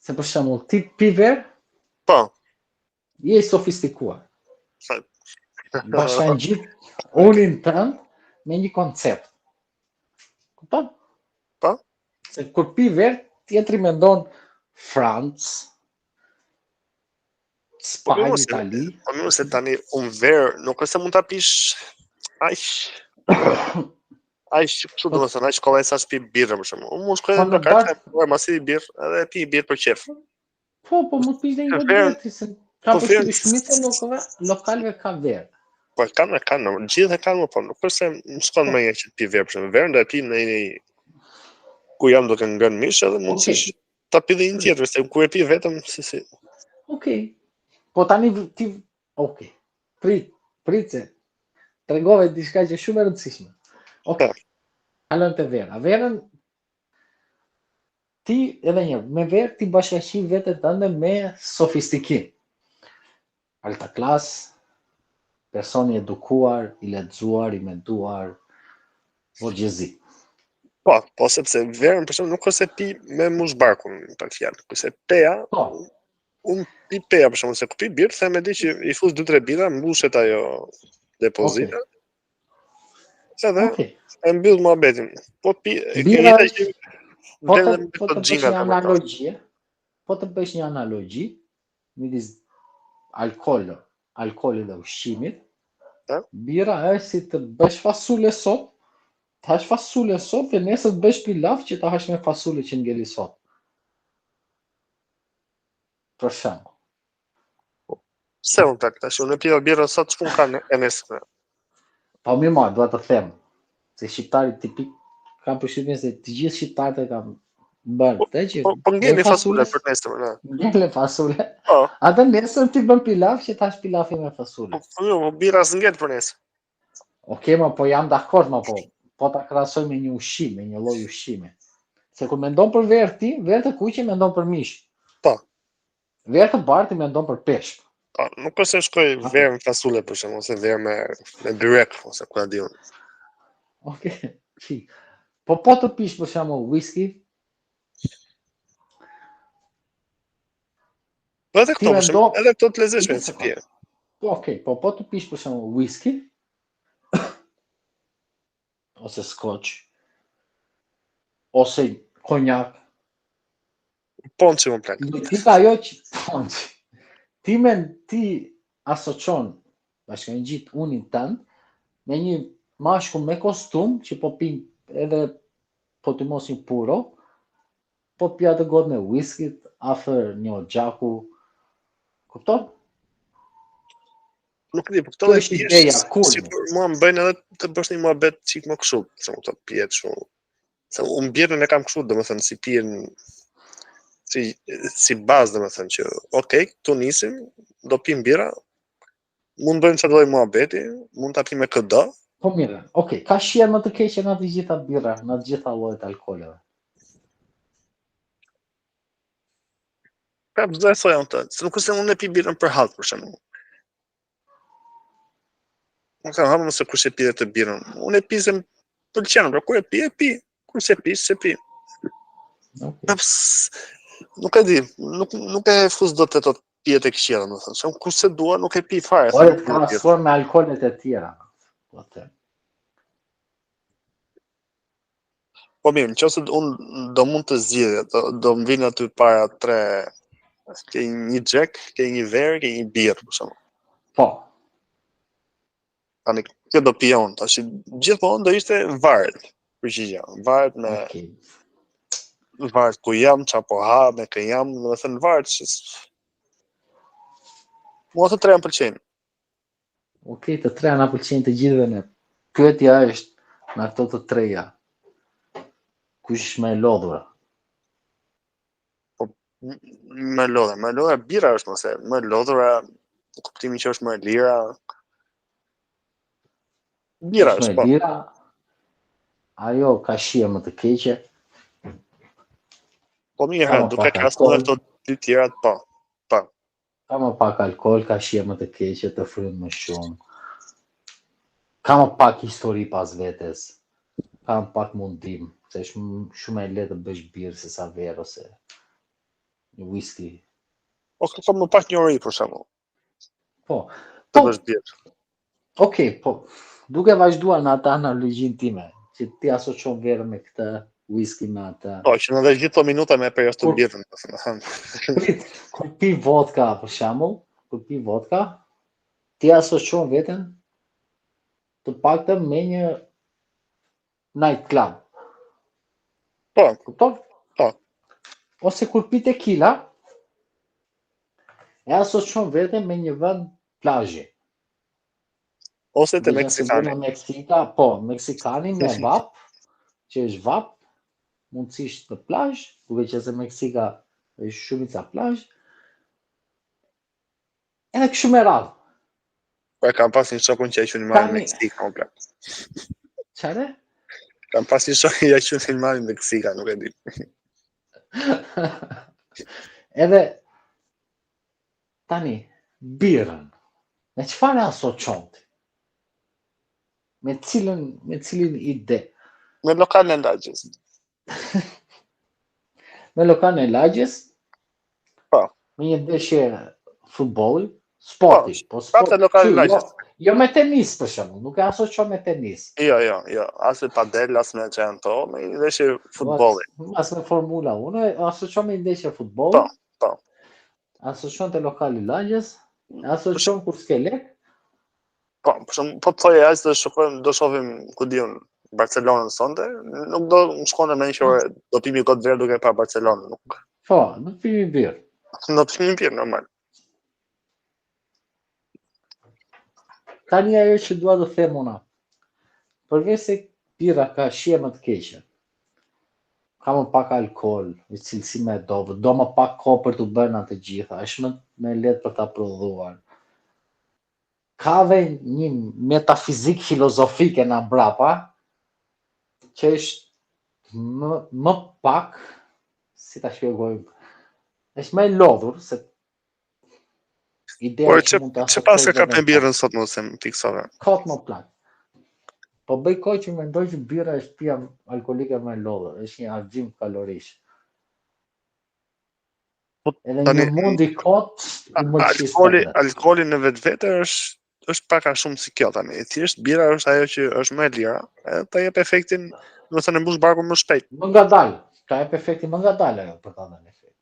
Se për shembull, ti pi verë? Po. Je i sofistikuar. Bashkangjit unin tënd me një koncept. Kupton? Po. Se kur pi verë, tjetri mendon Francë, po, Spanjë, po, Itali. Po mirë se tani un verë nuk është se mund ta pish aq aq kështu po. domethënë aq kollaj sa pi birrë për shembull. Unë mund shkoj po, në lokal, po masi birrë, edhe pi birrë për qejf. Po, po mund të pish dhe një gotë verë, se ka po, përshtypje shumica e lokaleve, lokaleve ka verë. Po kanë, kanë, të gjithë e kanë, po nuk është se më shkon po. mendja që të pi verë, për shembull, verën do e pi në një ku jam duke ngrënë mish edhe mundësisht okay. ta pi dhe një tjetër, se ku e pi vetëm si si. Okej. Okay. Po tani ti okej. Okay. Prit, prit se tregove diçka që është shumë e rëndësishme. Okej. Okay. Kalojmë te vera. Verën Ti edhe një, me verë ti bashkëngji veten tënde me sofistikim. Alta klas. Person i edukuar, i lexuar, i menduar, borgjezi. Po, po sepse verën për shembull nuk është se pi me mush barkun për fjalë, kurse peja, po. Unë pi peja për shembull se kur pi birrë, them e di që i fus 2-3 birra, mbushet ajo depozita. Okay. Edhe okay. e mbyll muhabetin. Po pi e ke që po të po të bësh një analogji, po të bësh një analogji midis alkool, alkoolit dhe ushqimit. Ha? Birra është si të bësh fasule sot, të hash fasule sot dhe nesër të bësh pilaf që ta hash me fasule që ngeli sot. Për shembull. Pse unë tak, tash unë piva birrën sot ç'pun ka në e nesër. Po mirë ma, dua të them se shqiptari tipik kam përshtypjen se të gjithë shqiptarët e kanë bërë Po, këtë që po, po ngeli bëjnë fasule fasule, për nesër, ne. ngele fasule. Po, Atë nesër ti bën pilaf që tash pilafin me po, fasule. po, jo, po birra s'ngel për nesër. Okej, ma po jam dakord, ma po po ta krahasoj me një ushqim, me një lloj ushqimi. Se kur mendon për verë ti, verë të kuqe mendon për mish. Po. Verë të bardhë ti mendon për peshk. Po, nuk është se shkoj Okej. verë me fasule për shembull ose verë me me byrek ose ku ta di unë. Okej. Fik. Po po të pish për shembull whisky, Po edhe ti këto për shembull, mendon edhe këto të lezetshme një si sekond. pije. Po okej, po po të pish për shembull whisky ose scotch ose konjak, Ponçi më plak. Logjika ajo që ponçi. Ti men ti asocion bashkëngjit unin tënd me një mashkull me kostum që po pin edhe po tymos një puro, po pi atë gotë me whisky afër një oxhaku. Kupton? Nuk e di, po këto Kjo lloj është pijesh ideja si kulmit. mua më bëjnë edhe të bësh një muhabet çik më kështu, për shembull këto pije kështu. Se unë birrën e kam kështu, domethënë si pijen si si bazë domethënë që okay, këtu nisim, do pim birra, mund bëjmë çfarë lloj muhabeti, mund ta pim me këdo. Po mirë, okay, ka shije më të keqe në të gjitha birra, në të gjitha llojet e alkooleve. Prapë s'do e thoja unë këtë, se nuk është se unë e pi birrën për hall për shembull. Unë kam hapur se kush e pi të birrën. Unë e pi se më pëlqen, por kur e pi e pi, kur s'e pi, s'e pi. Okej. Prapë nuk e di, nuk nuk e fus dot te ato pijet e këqija, domethënë, se unë kur s'e dua nuk e pi fare, Ore, se të nuk dua birrë. krahasuar me alkoolet e tjera. Po them. Po mirë, në qoftë se unë do mund të zgjidhja, do, do më vinë aty para tre, ke një Jack, ke një verë, ke një birrë, për shembull. Po. Tani kjo do pija unë, tash gjithmonë do ishte varet përgjigja, varet me Okej. varet ku jam, çfarë po ha, me kë jam, domethënë varet se Mua të treja më pëlqejnë. Okej, të treja na pëlqejnë të gjithëve ne. Pyetja është nga këto të treja. Kush është më e lodhura? Po më e lodhura, më e lodhura birra është mose, më e lodhura në kuptimin që është më e lira. Birra Është më është, e po. lira? Ajo ka shije më të keqe. Po mirë, Ka ha, më duke pak krahasuar alkool. këto dy tjerat, po. Po. Ka më pak alkool, ka shije më të keqe, të fryn më shumë. Ka më pak histori pas vetes. Ka më pak mundim, se është shumë e lehtë të bësh birrë se sa verë ose një whisky. Po ka më pak njohuri për shembull. Po. Të Po, bësh birrë. Okej, po duke vazhduar në atë analogjinë time, që ti asocion verën me këtë, whisky me atë. Po, që në dhe gjithë këto minuta me përjashtu Kur birrën, domethënë. Prit, kur pi vodka për shembull, kur pi vodka, ti asocion veten të paktën me një night club. Po. Kupton? Po. Ose kur pi tequila, e asocion veten me një vend plazhi. Ose te Dhe nëse Meksikani. vjen në Meksika, po, Meksikani me vap, që është vap, mundësisht në plazh, duke qenë se Meksika është shumica plazh. Edhe kështu me radhë. Po e kam pas një shokun që e qunin mali Tani Meksika, o plak. Çfarë? Kam pas një shok që ja qunin mali Meksika, nuk e di. Edhe tani birrën. Me çfarë asocion ti? Me cilën, me cilin ide? Me lokalin e lagjes. me lokalin e lagjes? Po. Me një ndeshje futbolli, sporti, po, po sport. Prapë lokalin e jo, lagjes. Jo me tenis për shembull, nuk e asocion me tenis. Jo, jo, jo, as me padel, as me ç'janë to, me një ndeshje futbolli. As me Formula 1, e asocion me një ndeshje futbolli. Po, po. Asocion te lokali i lagjes, asocion kur s'ke lek. Po, për shembull, po të thoja aq do shikojmë, do shohim, ku di unë, Barcelonën sonte, nuk do më shkonte mendja që ore, do pimi gotë verë duke pa Barcelonën, nuk. Po, do pimi birrë. Do pimi birrë normal. Tani ajo që dua të them unë. Përveç se birra ka shije më të keqe, ka më pak alkool, një cilësi më e dobët, do më pak kohë për t'u bërë në të gjitha, është më më e lehtë për ta prodhuar. Ka dhe një metafizikë filozofike nga mbrapa, që është më, më pak, si ta shpjegojmë, është më e lodhur, se Ideja Por që mund ta ç'e paske kap me birrën sot mos e fiksove. Kot mo plak. Po bëj kohë që mendoj që birra është pija alkoolike më e lodhur, është një harxhim kalorish. Po edhe tani, një mund i kot i mëlçisë. Alkooli, alkooli në vetvete është është pak a shumë si kjo tani. Thjesht birra është ajo që është më e lira, edhe ta jep efektin, domethënë e mbush barkun më shpejt. Më ngadalë, ta jep efektin më ngadalë ajo për ta dhënë efekt.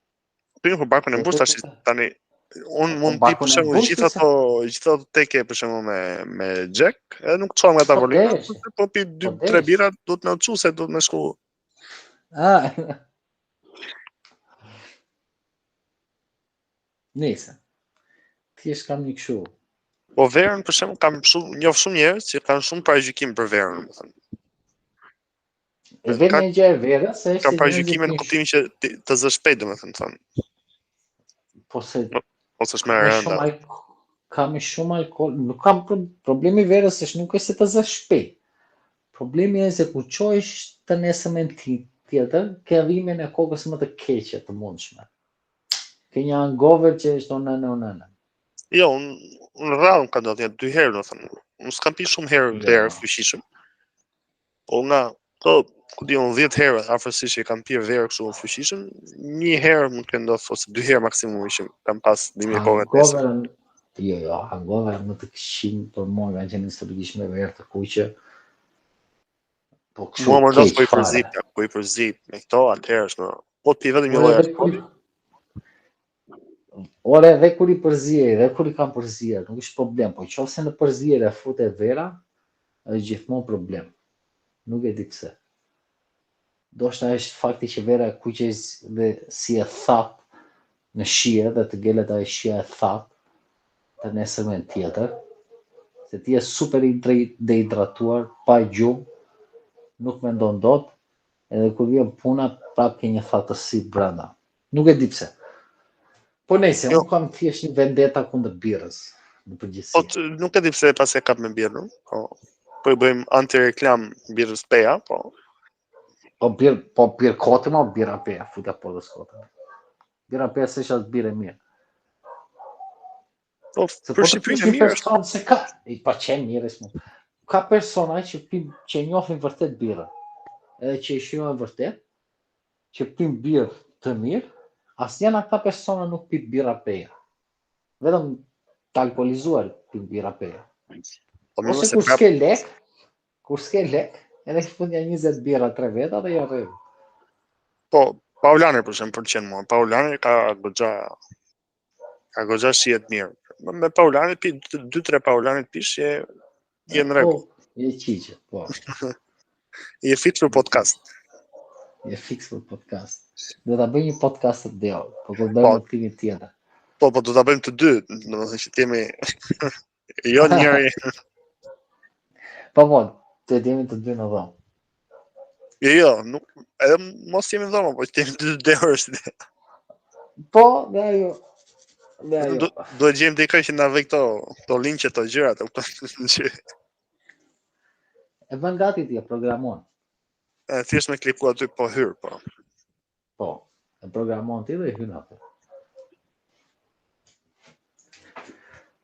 Po jo, po barkun e mbush tash tani un po, mund të pi për shembull gjithë ato gjithë ato teke për shembull me me Jack, edhe nuk çohem nga po, tavolina, po, po pi dy po, tre birra duhet me u çu se duhet me shku. Ah. Nëse. Thjesht kam një kështu. Po verën për shembull kam shumë njoh shumë njerëz që kanë shumë paragjykim për verën, domethënë. E vetmja gjë e verës është Kam paragjykime në kuptimin që të zë shpejt, domethënë thonë. Po se po, ose është më e rëndë. Ka më shumë alkool, nuk kam problemi i verës është nuk është se të zë shpejt. Problemi është se kur çohesh të nesërmen ti tjetër, ke dhimbjen e kokës më të keqe të mundshme. Ke një hangover që është o nënë o nënë. Jo, unë un rrallë më ka ndodhur, dy herë, domethënë. Unë s'kam pi shumë herë jo. verë fuqishëm. Po nga po ku di unë 10 herë afërsisht që kam pirë verë kështu fuqishëm, një herë mund të ketë ndodhur ose dy herë maksimumi që kam pas dhimbje koke të nesër. Jo, jo, hangover më të këqij për mua kanë qenë historikisht me verë të kuqe. Po kështu. Mua më ndodh po i përzi, po i përzi me këto, atëherë është më. Po të pi vetëm një lloj alkooli. Ore, dhe kur i përziej, dhe kur i kam përzier, nuk është problem, po qoftë se në përzierje fute vera, është gjithmonë problem. Nuk e di pse. Ndoshta është fakti që vera e kuqe është dhe si e thatë në shije dhe të ngelet ajo shija e thatë të nesërmen tjetër, se ti je super i dehidratuar, pa gjumë, nuk mendon dot, edhe kur vjen puna prapë ke një thatësi brenda. Nuk e di pse. Po nejse, jo. unë kam thjesht një vendeta kundër birrës në përgjithësi. Po të, nuk e di pse pas e kap me birrën, po po i bëjmë anti-reklamë birrës Peja, po. Po birr, po birr kote mo birra Peja, futja portës kote. Birra Peja s'është as birrë e mirë. Po, se për po Shqipërinë e mirë është. Se ka, i pa qenë mirë është. Ka persona që pi, që njohin vërtet birrën, edhe që e shijojnë vërtet, që pin birrë të mirë, asnjë nga këta persona nuk pi birra Peja. Vetëm të alkoolizuar pin birra Peja. Po Ose kur s'ke lek, kur s'ke lek, edhe i fut nja 20 birra tre veta dhe ja rregull. Po, Paulaner për shembull pëlqen mua. Paulaner ka goxha ka goxha shije të mirë. Me Paulaner pi 2-3 Paulaner pish je je në rregull. Po, je qiqë, po. je fit për podcast. Je fiks për podcast. Do ta bëj një podcast të deo, po do të bëjmë po. udhëtimin tjetër. Po, po do ta bëjmë të dy, domethënë që të jemi jo njëri. po, po, të jemi të dy në dhomë. Jo, jo, nuk, edhe mos jemi në dhomë, po të jemi të dy dehur është ide. Po, dhe ajo. Dhe ajo. Do, do të gjejmë dikë që na vë këto, këto linqe, këto gjërat, e kupton që E bën gati ti, e programon. E thjesht me kliku aty po hyr, po. Po, e programon ti dhe hyn aty.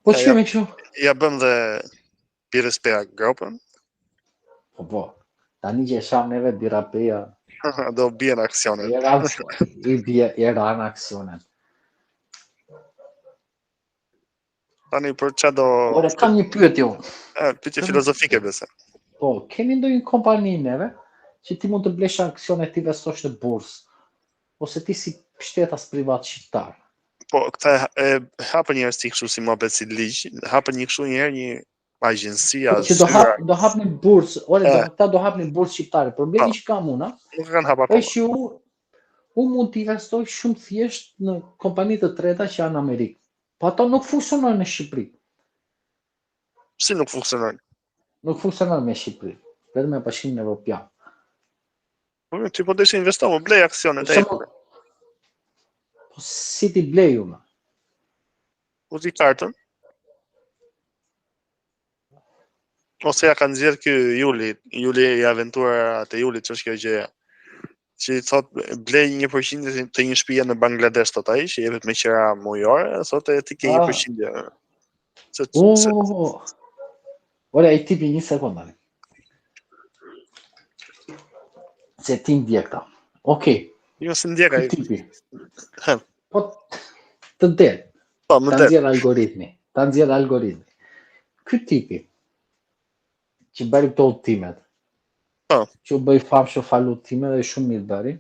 Po ç'kemi kështu? Ja bëm dhe birrës Peja gropën. Po po. Tani që e sham neve birra Peja. Do bien aksionet. I ranë, i bie, i ranë aksionet. Tani për ça do... Ore, kam një pyetje unë. E, pyetje filozofike besa. Po, kemi ndonjë kompani neve që ti mund të blesh aksione të investosh në bursë ose ti si shtetas privat shqiptar. Po, këta e hapën një herë si kështu si muhabet si ligj, hapën një kështu një herë një agjenci po, që do hap do hapnin bursë, ore do këta do hapnin bursë shqiptare. Problemi po. që kam unë, nuk e kanë hapur akoma. Është që unë unë mund të investoj shumë thjesht në kompani të treta që janë në Amerikë. Po ato nuk funksionojnë në Shqipëri. Si nuk funksionojnë? Nuk funksionojnë me Shqipëri, vetëm me Bashkimin Evropian. Po mirë, ti po deshe investo, po blej aksionet e Apple. Po si t'i blej unë? Po ti kartën? Ose ja ka nxjerr ky Juli, Juli i aventura të Julit, ç'është kjo gjëja? Që i thot blej një përqindje të një shtëpie në Bangladesh thot ai, që jepet me qira mujore, thotë ti ke një ah. përqindje. Se, oh, se... Ore, ai tipi një sekondë tani. Se ti ndjek ta. Okej. Jo, se ndjek ai. Tipi. Po të del. Po, më del. Ta nxjerr algoritmi. Ta nxjerr algoritmi. Ky tipi që bëri këto udhëtimet. Po. Që u bë i famshëm falë udhëtimeve dhe shumë mirë bëri.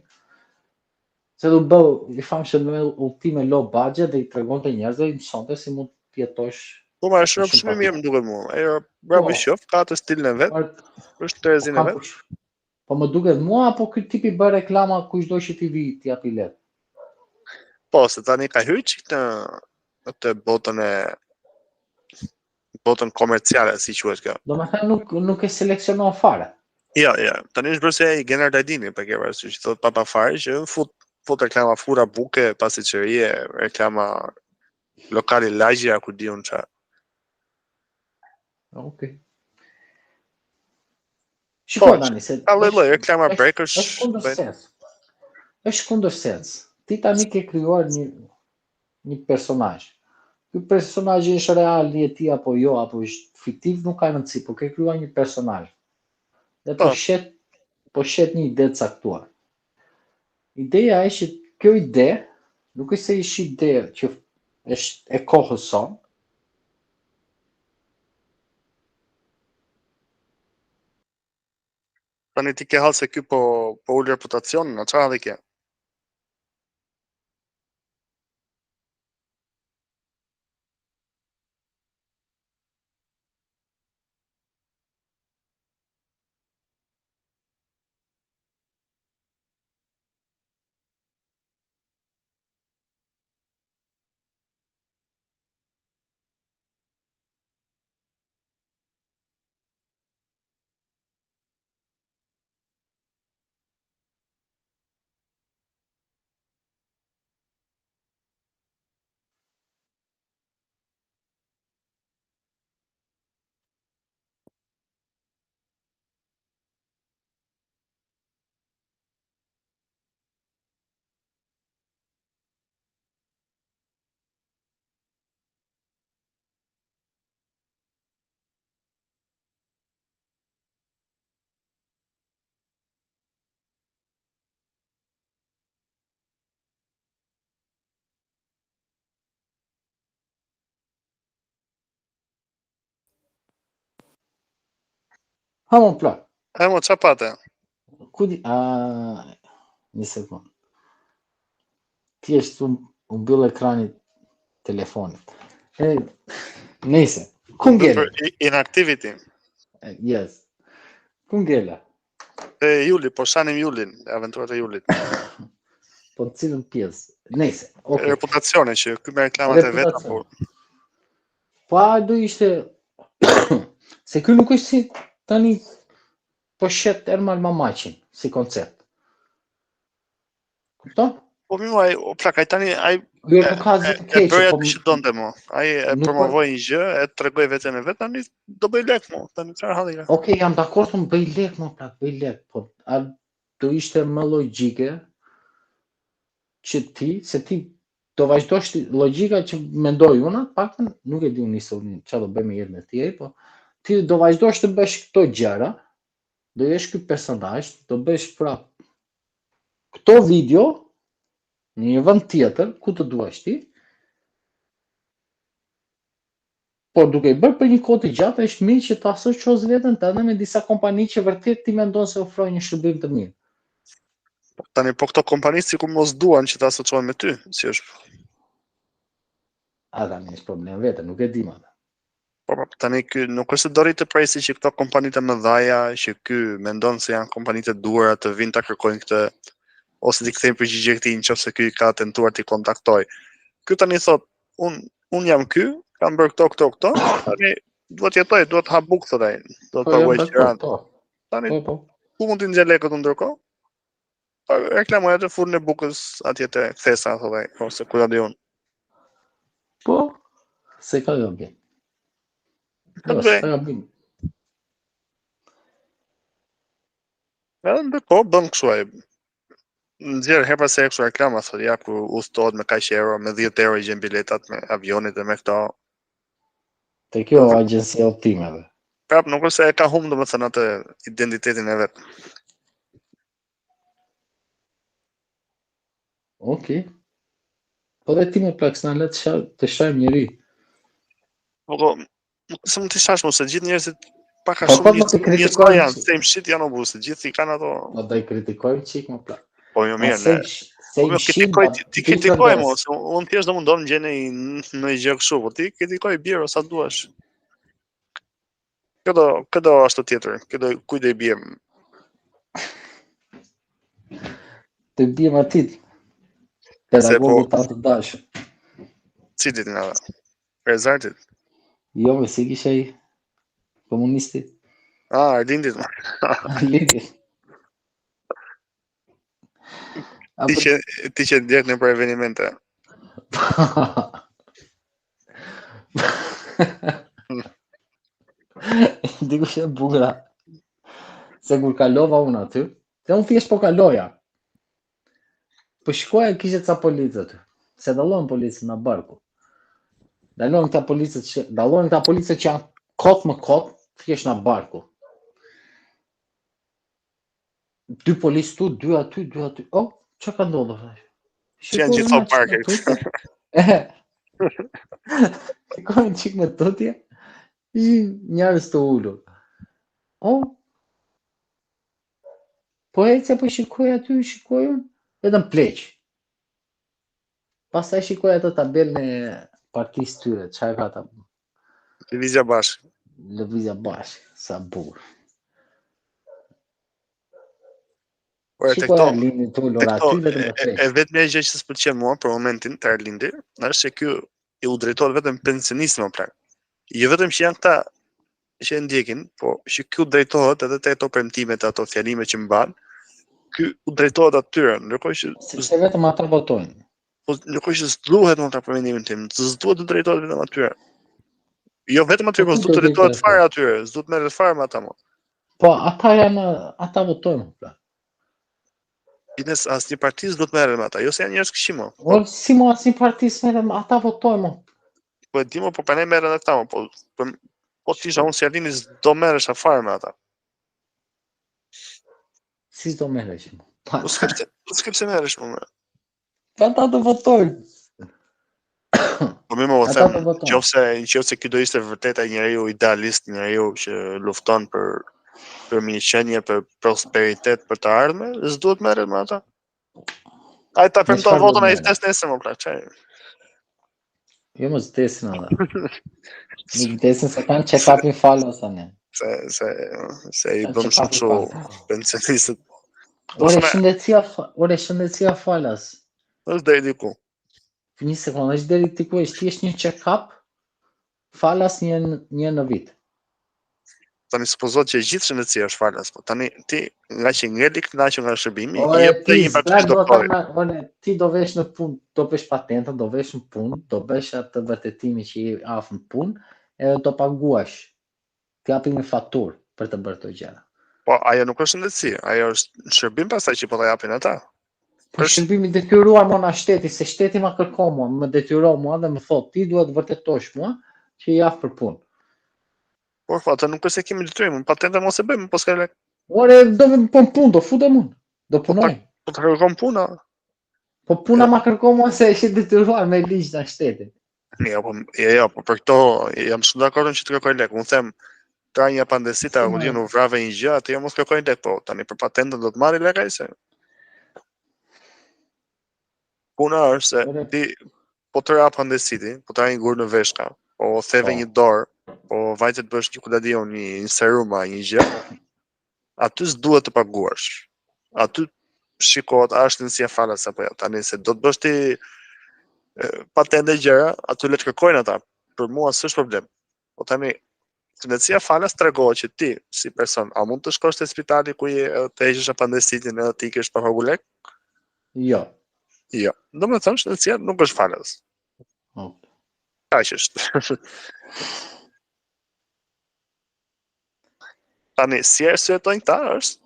Se u bë i famshëm me udhëtime low budget dhe i tregonte njerëzve, i mësonte si mund të jetosh. Po ma është shumë mirë më duket mua. Ajo bravo po. qoft, ka atë stilin e vet. Është terezin e vet. Po më duket mua apo ky tipi bën reklama kushdo që t'i vi t'i japi lek. Po, se tani ka hyrë çik në atë botën e botën komerciale, si quhet kjo. Domethënë nuk nuk e seleksionon fare. Jo, jo, tani është bërë si ai Genard Ajdini, pa ke parasysh, që thotë papa fare që fut fut reklama furra buke, pastiçerie, reklama lokali lagjja, ku di unë çfarë. Okej. Okay. Shiko po, tani se ka lloj lloj reklama brekësh. Është kundër sens. Është kundër sens. Ti tani ke krijuar një një personazh. Ky personazh është real në jetë apo jo, apo është fiktiv, nuk ka rëndësi, po ke krijuar një personazh. Dhe po, po shet po shet një ide të caktuar. Ideja është që kjo ide nuk është se është ide që është e kohës sonë, Tani ti ke hall se ky po po ul reputacionin, a çfarë halli ke? Ha mo plak. Ha mo ça pate? Ku di a një sekond. Thjesht u u mbyll ekrani telefonit. E nëse ku ngela? Inactivity. Yes. Ku ngela? E Juli, po shanim Julin, aventurat e Julit. po në cilën pjesë? Nëse, okay. Reputacioni që ky me reklamat e veta po. Po a do ishte se ky nuk është si tani po shet Ermal Mamaqin si koncept. Kupton? Po mirë, ai o plak, ai tani ai Jo, nuk ka asgjë të keqe, po që donte mo. Ai e po- promovoi një gjë, e tregoi veten e vet, tani do bëj lek mo, tani çfarë halli ka? Okej, jam dakord, unë bëj lek mo, plak, bëj lek, po a do ishte më logjike që ti, se ti. Do vazhdosh ti, logjika që mendoj unë, paktën nuk e di unë nisur çfarë do bëj me jetën e tij, po ti do vazhdosh të bësh këto gjëra, do jesh ky personazh, do bësh prap këto video në një vend tjetër ku të duash ti. Por duke i bërë për një kohë të gjatë është mirë që të asociosh veten tënde me disa kompani që vërtet ti mendon se ofrojnë një shërbim të mirë. Po, tani po këto kompani sikur mos duan që të asociohen me ty, si është? A tani është problem vetë, nuk e di më. Po, po, tani ky nuk është se do rri të presi që këto kompanitë e mëdhaja që ky mendon se janë kompanitë e duhura të vinë ta kërkojnë këtë ose t'i kthejnë përgjigje këtij nëse ky ka tentuar t'i kontaktojë. Ky tani thot, un un jam ky, kam bërë këto, këto, këto, tani duhet të jetoj, duhet të ha bukë thotë ai, do të po, paguaj qiranë. Po. Tani po, po. ku mund t'i nxjerr lekët unë ndërkohë? Po reklamoj atë furrën e bukës atje te kthesa thotë ai, ose ku ta di unë. Po, s'e ka gabim. Po, s'e ka gabim. Edhe ndërkohë bën kështu ai. Nxjerr herë pas here kështu reklama thotë ja ku udhëtohet me kaq euro, me 10 euro i gjen biletat me avionit dhe me këto. Te kjo agjencia e udhëtimeve. Prap nuk është se e ka humb domethënë atë identitetin e vet. Okej. Okay. Po dhe ti më plak s'na le të shaj, të shajmë njeri. Po po, nuk se mund të shash mo, se gjithë njerëzit pak a po, shumë po, po, një një janë, same shit janë o burrë, se gjithë i kanë ato... Po do i kritikojmë çik më plak. Po jo mirë, ne. Po jo kritikoj, ti, ti kritikoj mo, se unë thjesht do mundohem gjej një një gjë kështu, po ti kritikoj biro sa duash. Kë do, kë do ashtu tjetër, kë do kujt do i biem? Të biem atij. Pedagogut po, të dashur. Cilit nga ata? Rezartit? Jo, me si kisha i komunisti. Ah, Arlindit. Arlindit. Ti që ti që ndjek nëpër evenimente. Diku që e bukura. Se kur kalova unë aty, dhe unë thjesht po kaloja. Po shikoja kishte ca policë aty. Se dallon policët nga barku. Dallon këta policët që dallon këta policët që janë kot më kot, thjesht nga barku. Dy policë tu, dy aty, dy aty. Oh, çka ka ndodhur? Që janë gjithë parke. Shikoj një çik më tutje. Ishin njerëz të ulur. Oh. Po ecja po shikoj aty, shikoj unë, vetëm pleq. Pastaj shikoj atë tabelën e partisë tyre, çfarë ka ta? Lëvizja Bashkë. Lëvizja Bashkë, sa bukur. Po e tek to, tek to, e, e vetmja gjë që s'pëlqen mua për momentin te Arlindi, është se ky i u drejtohet vetëm pensionistëve më plak. Jo vetëm që janë këta që e ndjekin, po që ky u drejtohet edhe te ato premtimet, ato fjalime që mban, ky u drejtohet atyre, ndërkohë që sepse vetëm ata votojnë. Po ndërkohë që s'duhet më për mendimin tim, s'duhet të drejtohet vetëm atyre. Jo vetëm atyre, po, po s'duhet të drejtohet fare atyre, s'duhet të merret fare me ata më. Po ata janë, ata votojnë, pra. Bines asnjë parti s'duhet të merret me ata, jo se janë njerëz këqij mo. Po si mo asnjë parti s'merret me ata votojnë mo. Po e di mo, po prandaj merren ata mo, po po, po të isha unë si Arlindi s'do merresha fare me ata. Si s'do merresh mo? Po s'ke pse, po s'ke pse merresh mo. Po ata do votojnë. Po mirë, mo them, nëse nëse ky do ishte vërtet ai njeriu idealist, njeriu që lufton për për mirëqenie, për prosperitet, për të ardhme, s'duhet merret me ata. Ai ta premton votën ai vdes nesër më plak, çaj. Jo mos vdesin ata. Nuk vdesin se kanë check-upin falas tani. Se se se i bëm shumë kështu pensionistët. Ore shëndetësia, ore shëndetësia falas. Është deri diku. Një sekondë, është deri diku, është thjesht një check-up falas një një në vit. Tani supozohet që gjithë shëndetësia është falas, po tani ti nga që ngel i kënaqur nga shërbimi, i jep të një parti doktorit. Ore, ti do vesh në punë, do bësh patentën, do vesh në punë, do bësh atë vërtetimin që je aftë në punë, edhe do paguash. Të japin një faturë për të bërë këto gjëra. Po ajo nuk është shëndetësi, ajo është shërbim pastaj që po ta japin ata. Po shërbim i detyruar mo nga shteti, se shteti ma kërkon mua, më detyron mua dhe më thotë ti duhet të vërtetosh mua që je i aftë për punë. Por po atë nuk është se kemi detyrim, patentën mos e bëjmë, po s'ka lek. Ore, do të po punë, do futem unë. Do po punoj. Po ta kërkon puna. Po puna ma kërkon mua se është detyruar me ligj nga shteti. Jo, po, jo, jo, po për këto jam shumë dakord që të kërkojnë lek. Unë them ta një apendicit, a u u vrave një gjë, atë jo mos kërkojnë lek, po tani për patentën do të marrë lek ai se. Puna është se ti po të ra apendiciti, po të ra një gur në veshka, po theve po. një dorë, po vajte të bësh një ku ta di unë një, një serum a një gjë, aty s'duhet të paguash. Aty shikohet a është shëndetësia falas apo jo. Tani se do të bësh ti patentë gjëra, aty le të kërkojnë ata. Për mua s'është problem. Po tani shëndetësia falas tregohet që ti si person, a mund të shkosh te spitali ku je edhe të heqësh apendicitin edhe të ikësh pa pagu lek? Jo. Jo. Domethënë shëndetësia nuk është falas. Po. Kaq është. Tani, si arsyetojnë këta është,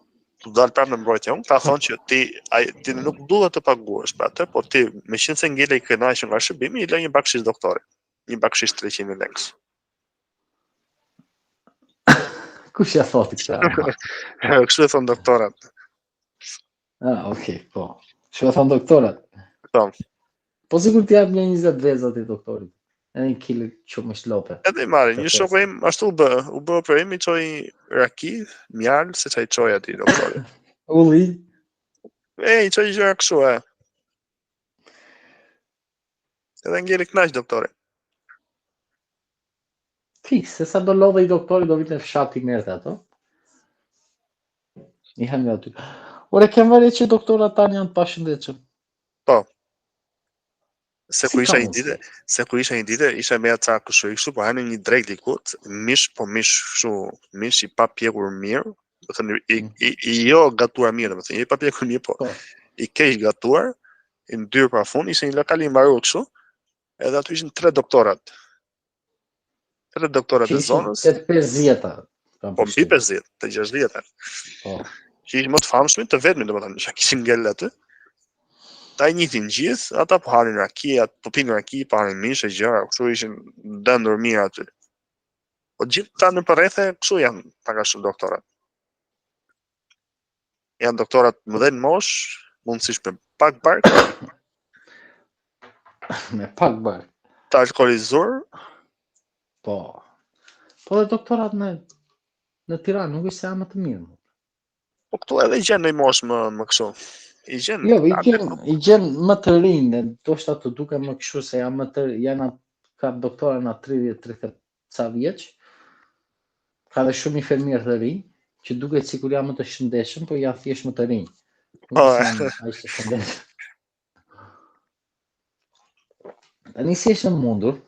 të dalë prapë në mbrojtje unë, këta thonë që ti, ai, ti nuk duhet të paguash për atë, po ti, meqenëse ngele i kënaqur nga shërbimi, i lë një bakshish doktorit, një bakshish 300.000 lekë. Kush ja thotë këtë? Kështu e thonë doktorat. Ah, okay, po. Kështu e thonë doktorat. Po. Po sikur t'i jap një 20 veza ti doktorit. Edhe një kilo qumësht lope. Edhe i marrin, një shoku im ashtu u bë, u bë operim i çoi raki, mjalë, se ça i çoi atij doktorit. Ulli. E, i çoi gjëra kështu e. Edhe ngeli kënaq doktori. Fiks, se sa do lodhej doktori do vinte në fshat i merrte ato. I hëngre aty. Ore, ke vënë re që doktorat tanë janë të pashëndetshëm. Po. Se ku isha një ditë, se ku isha një ditë, isha me ca kështu i kështu, po hanim një drekë diku, mish, po mish kështu, mish i pa pjekur mirë, do të thënë i, mm. i, i, jo gatuar mirë, do të thënë i pa pjekur mirë, po, po. i keq gatuar, i ndyrë pa fund, ishte një lokal i mbaruar kështu, edhe aty ishin tre doktorat. Tre doktorat e zonës. Të 50-ta. Po mbi 50, të 60-ta. Po. Që ishin më të famshmit, të vetmit, domethënë, që kishin ngel aty. Ta i njihnin gjithë, ata po hanin raki, atë po pinin raki, po hanin mish e gjëra, kështu ishin dëndur mirë aty. Po gjithë ta nëpër rrethe, kështu janë pak a shumë doktorat. Janë doktorat më dhe në moshë, mundësisht me pak bark. me pak bark. Të alkoolizuar. Po. Po dhe doktorat në në Tiranë nuk është se janë më të mirë. Po këtu edhe i gjen në moshë më më kështu. I gjen. Jo, i gjen, i gjen më të rinj, dhe ndoshta të duken më kështu se janë më të janë ka doktora në 30 30 ca vjeç. Ka dhe shumë infermierë të rinj që duket sikur janë më të shëndetshëm, po janë thjesht më të rinj. Nuk po, janë aq të shëndetshëm. Tani si është e mundur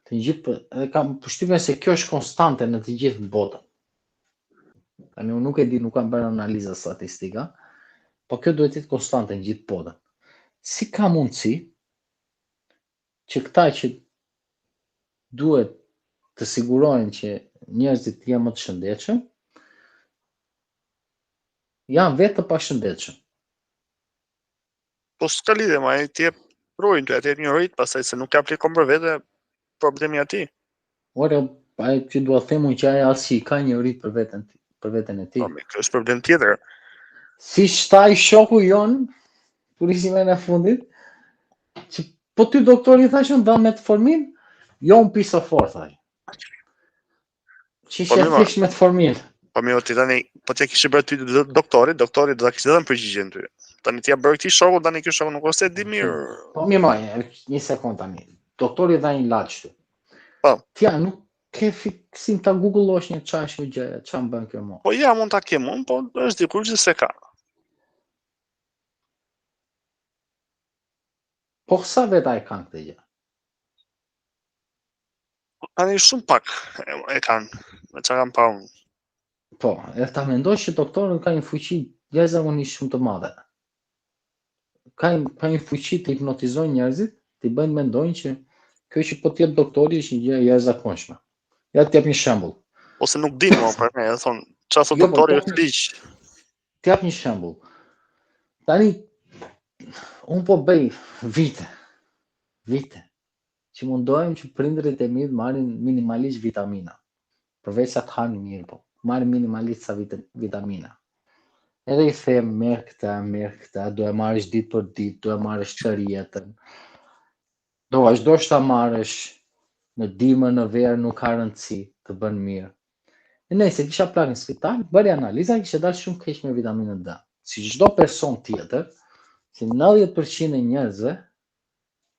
të gjithë edhe kam përshtypjen se kjo është konstante në të gjithë botën. Tani unë nuk e di, nuk kam bërë analiza statistika, po kjo duhet të jetë konstante në gjithë botën. Si ka mundësi që këta që duhet të sigurojnë që njerëzit të jenë më të shëndetshëm, janë vetë të pashëndetshëm. Po s'ka lidhje, ma ai të jep trurin, të jep njohuritë, pastaj se nuk e aplikon për vete problemi atij. Ore, ai që dua të them unë që ai as që i ka njohuritë për veten për veten e tij. Po, kjo është problem tjetër. Si tha ai shoku jonë, kur ishim në fundit, që po ty doktori tha që dha metformin, jo unë pi Siofor, tha. Që po, thjesht metformin. Po mirë, ti tani, po t'ia kishe bërë ty doktorit, doktori do ta kishte dhënë përgjigjen ty. Tani ti ia bërë këtij shoku, tani ky shoku nuk është se di mirë. Po mirë, ma, një sekond tani. Doktori dha një ilaç ty. Po. Ti a nuk ke fiksim ta googlosh një çfarë është gjë, çfarë më bën kjo mua. Po ja, mund ta kem unë, po është dikur që s'e ka. Po sa veta e kanë këtë gjë? Tani shumë pak e kanë, me çka kam pa unë. Po, edhe ta mendosh që doktorët kanë një fuqi jashtëzakonisht shumë të madhe. Ka ka një fuqi të hipnotizojnë njerëzit, t'i bëjnë mendojnë që kjo që po të jep doktori është një gjë e jashtëzakonshme. Ja të jap një shembull. Ose nuk dinë më për ne, e thonë, çfarë thotë jo, po, doktori është ligj. Të jap një shembull. Tani. Unë po bëj vite, vite, që mundohem që prindërit e mi të marrin minimalisht vitamina. Përveç sa të hanë mirë, po marrin minimalisht sa vit vitamina. Edhe i them, merr këtë, merr këtë, do e marrësh ditë për ditë, do e marrësh tërë jetën. Do vazhdosh ta marrësh në dimër, në verë, nuk ka rëndësi, të bën mirë. E nejse kisha plakun në spital, bëri analiza, kishte dalë shumë keq me vitaminën D. Si çdo person tjetër, si 90% e njerëzve,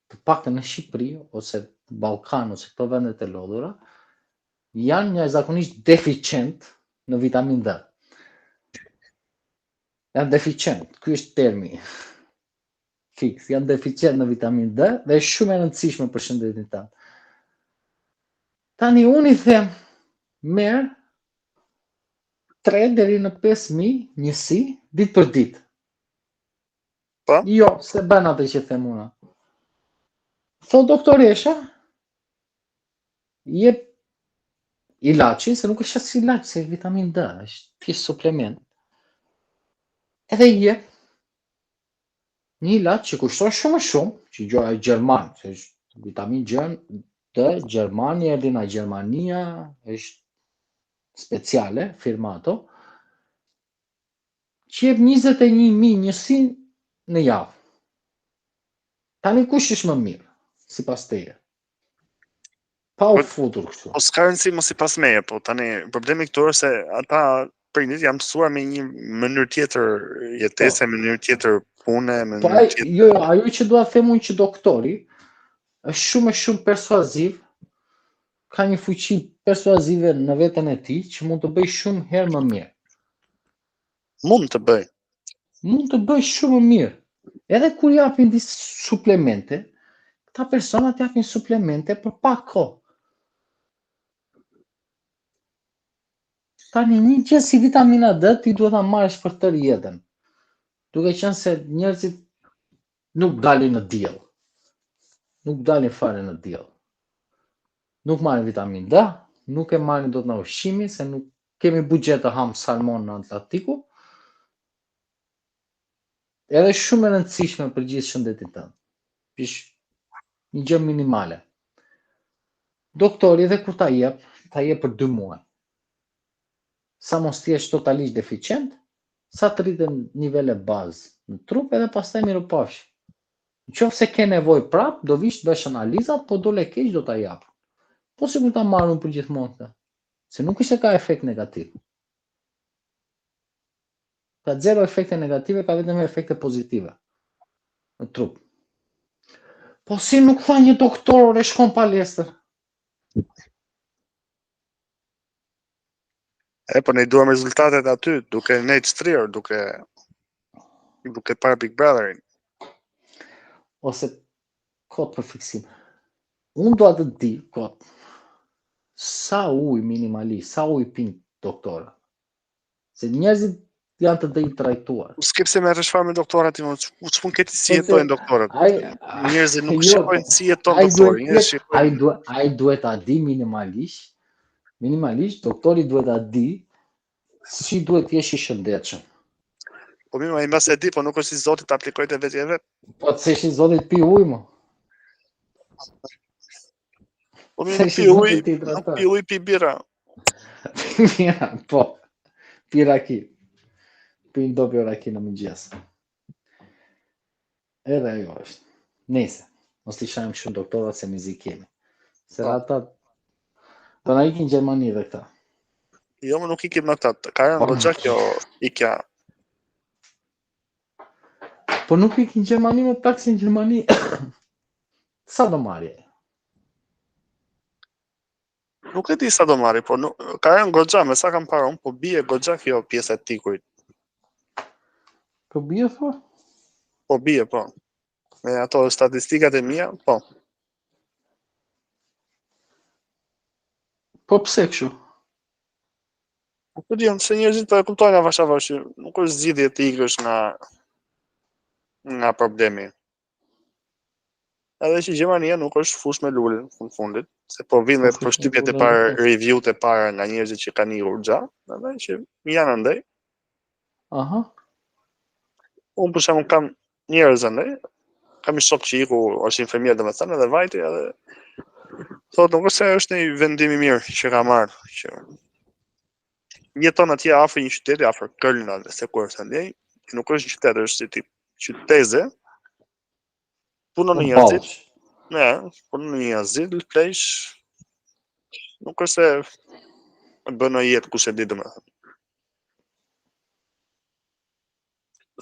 të paktën në Shqipëri ose Ballkan ose këto vendet e lodhura, janë jashtëzakonisht deficient në vitaminë D. Janë deficient, ky është termi. Fiks, janë deficient në vitaminë D dhe është shumë e rëndësishme për shëndetin tënd. Tani unë i them, merr 3 deri në 5000 njësi ditë për ditë. Po? Jo, s'e bën atë që them unë. Thot doktoresha, jep ilaçin, se nuk është as ilaç, se vitamin D, është thjesht suplement. Edhe i jep një ilaç që kushton shumë më shumë, që gjoja është gjerman, se është vitamin G, D, Gjermani, erdhi nga Gjermania, është speciale, firmato, që jep 21.000 njësi në javë. Tani kush është më mirë, sipas teje? Pa u po, futur kështu. Po s'ka rëndësi mos sipas meje, po tani problemi këtu është se ata prindit janë mësuar me një mënyrë tjetër jetese, po. mënyrë tjetër pune, mënyrë po, ai, tjetër. Jo, jo, ajo që dua të them unë që doktori është shumë e shumë persuaziv, ka një fuqi persuazive në veten e tij që mund të bëjë shumë herë më mirë. Mund të bëjë. Mund të bëjë shumë më mirë. Edhe kur japin disa suplemente, këta personat japin suplemente për pak kohë. Tani një gjë si vitamina D ti duhet ta marrësh për tërë jetën. Duke qenë se njerëzit nuk dalin në diell. Nuk dalin fare në diell. Nuk marrin vitaminë D, nuk e marrin dot nga ushqimi se nuk kemi buxhet të ham salmon në Atlantiku. Edhe është shumë e rëndësishme për gjithë shëndetin tënd. Pish një gjë minimale. Doktori edhe kur ta jep, ta jep për 2 muaj. Sa mos të jesh totalisht deficient, sa të rriten nivele bazë në trup edhe pastaj mirupafsh. Në qoftë se ke nevojë prap, do vish të bësh analizat, po dole keq do ta jap. Po sikur ta marr unë për gjithmonë këtë. Se nuk është se ka efekt negativ. Ka zero efekte negative, ka vetëm efekte pozitive në trup. Po si nuk tha një doktor, ore shkon palestër. E, po ne i duam rezultatet aty, duke nejtë shtrirë, duke, duke parë Big Brotherin. Ose kot për fiksim. Unë dua të di, kot, sa ujë minimalisht, sa ujë pinë doktorët. Se njerëzit janë të dehidratuar. S'ke pse merresh fare me doktorat ti, ç'punë ke ti si po jetojnë doktorët. Ai njerëzit nuk jo, shikojnë si jeton doktori, njerëzit shikojnë. Ai duhet ai duhet ta di minimalisht. Minimalisht doktori duhet ta di si duhet të jesh i shëndetshëm. Po mirë, ai mbase e di, po nuk është i zoti ta aplikojë te vetja e vet. Po të s'është i zoti të pi ujë më. Po mirë, nuk pi ujë, nuk pi ujë, pi birra. Birra, po. Pi raki. Pi një dobi raki në mëngjes. Edhe ajo është. Nejse, mos t'i shajmë shumë doktorat se mezi kemi. Se po. ata do na ikin Gjermani dhe këta. Jo, më nuk ikin më këta. Ka rënë po. goxha kjo ikja. Po nuk ikin Gjermani më taksi në Gjermani. Sa do marrë? Nuk e di sa do marri, po nuk, ka rënë goxha, me sa kam parë unë, po bie goxha kjo pjesa e tikurit. Po bie thua? Po bie, po. Me ato statistikat e mia, po. Po pse kështu? Nuk e di unë se njerëzit po e kuptojnë avash avash që nuk është zgjidhje të ikësh nga nga problemi. Edhe që Gjermania nuk është fushë me lule në fund fundit, se po vijnë me përshtypjet e para, review-t e para nga njerëzit që kanë ikur xha, edhe që janë andej. Aha. Unë për shembull kam njerëz andej. Kam një shok që iku, është infermier domethënë edhe vajti edhe thotë nuk është se është një vendim i mirë që ka marrë, që jeton atje afër një qyteti, afër Köln, se ku është andej, nuk është një qytet, është si tip qyteze. Punon në një azil. Ne, punon në një azil pleqsh. Nuk është se bën në jetë kush e di domethënë.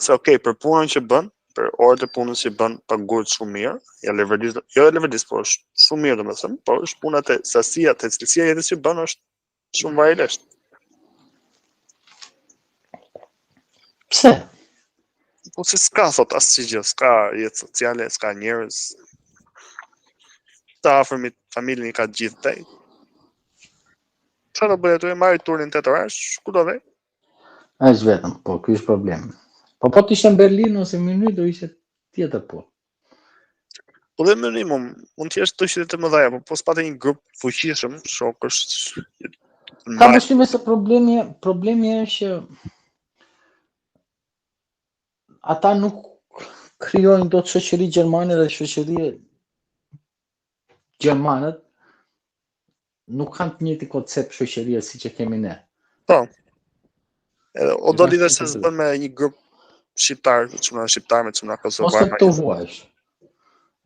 Se okay, për punën që bën, për orët e punës që bën, paguhet shumë mirë, ja leverdis, jo e leverdis, po është shumë mirë domethënë, por është puna te sasia, te cilësia e jetës që bën është shumë varilisht. Pse? Po se s'ka, thot, asnjë gjë, s'ka jetë sociale, s'ka njerëz. Të afërmit, familjen i ka të gjithë tej. Çfarë do bëj aty? Marri turnin 8 orësh, ku do vej? Është vetëm, po ky është problemi. Po po të ishte në Berlin ose Mynih do ishte tjetër punë. Po dhe Mynih, mund, mund të jesh të qytete të mëdha, po po s'pate një grup fuqishëm, shokësh. Kam përshtypjen se problemi problemi është që ata nuk krijojnë dot shoqëri gjermane dhe shoqëri gjermanët nuk kanë të njëjtin koncept shoqërie siç e kemi ne. Po. Edhe o do lidhesh se s'bën me një grup shqiptar, çuna shqiptar me çuna kosovar. Ose të huajsh.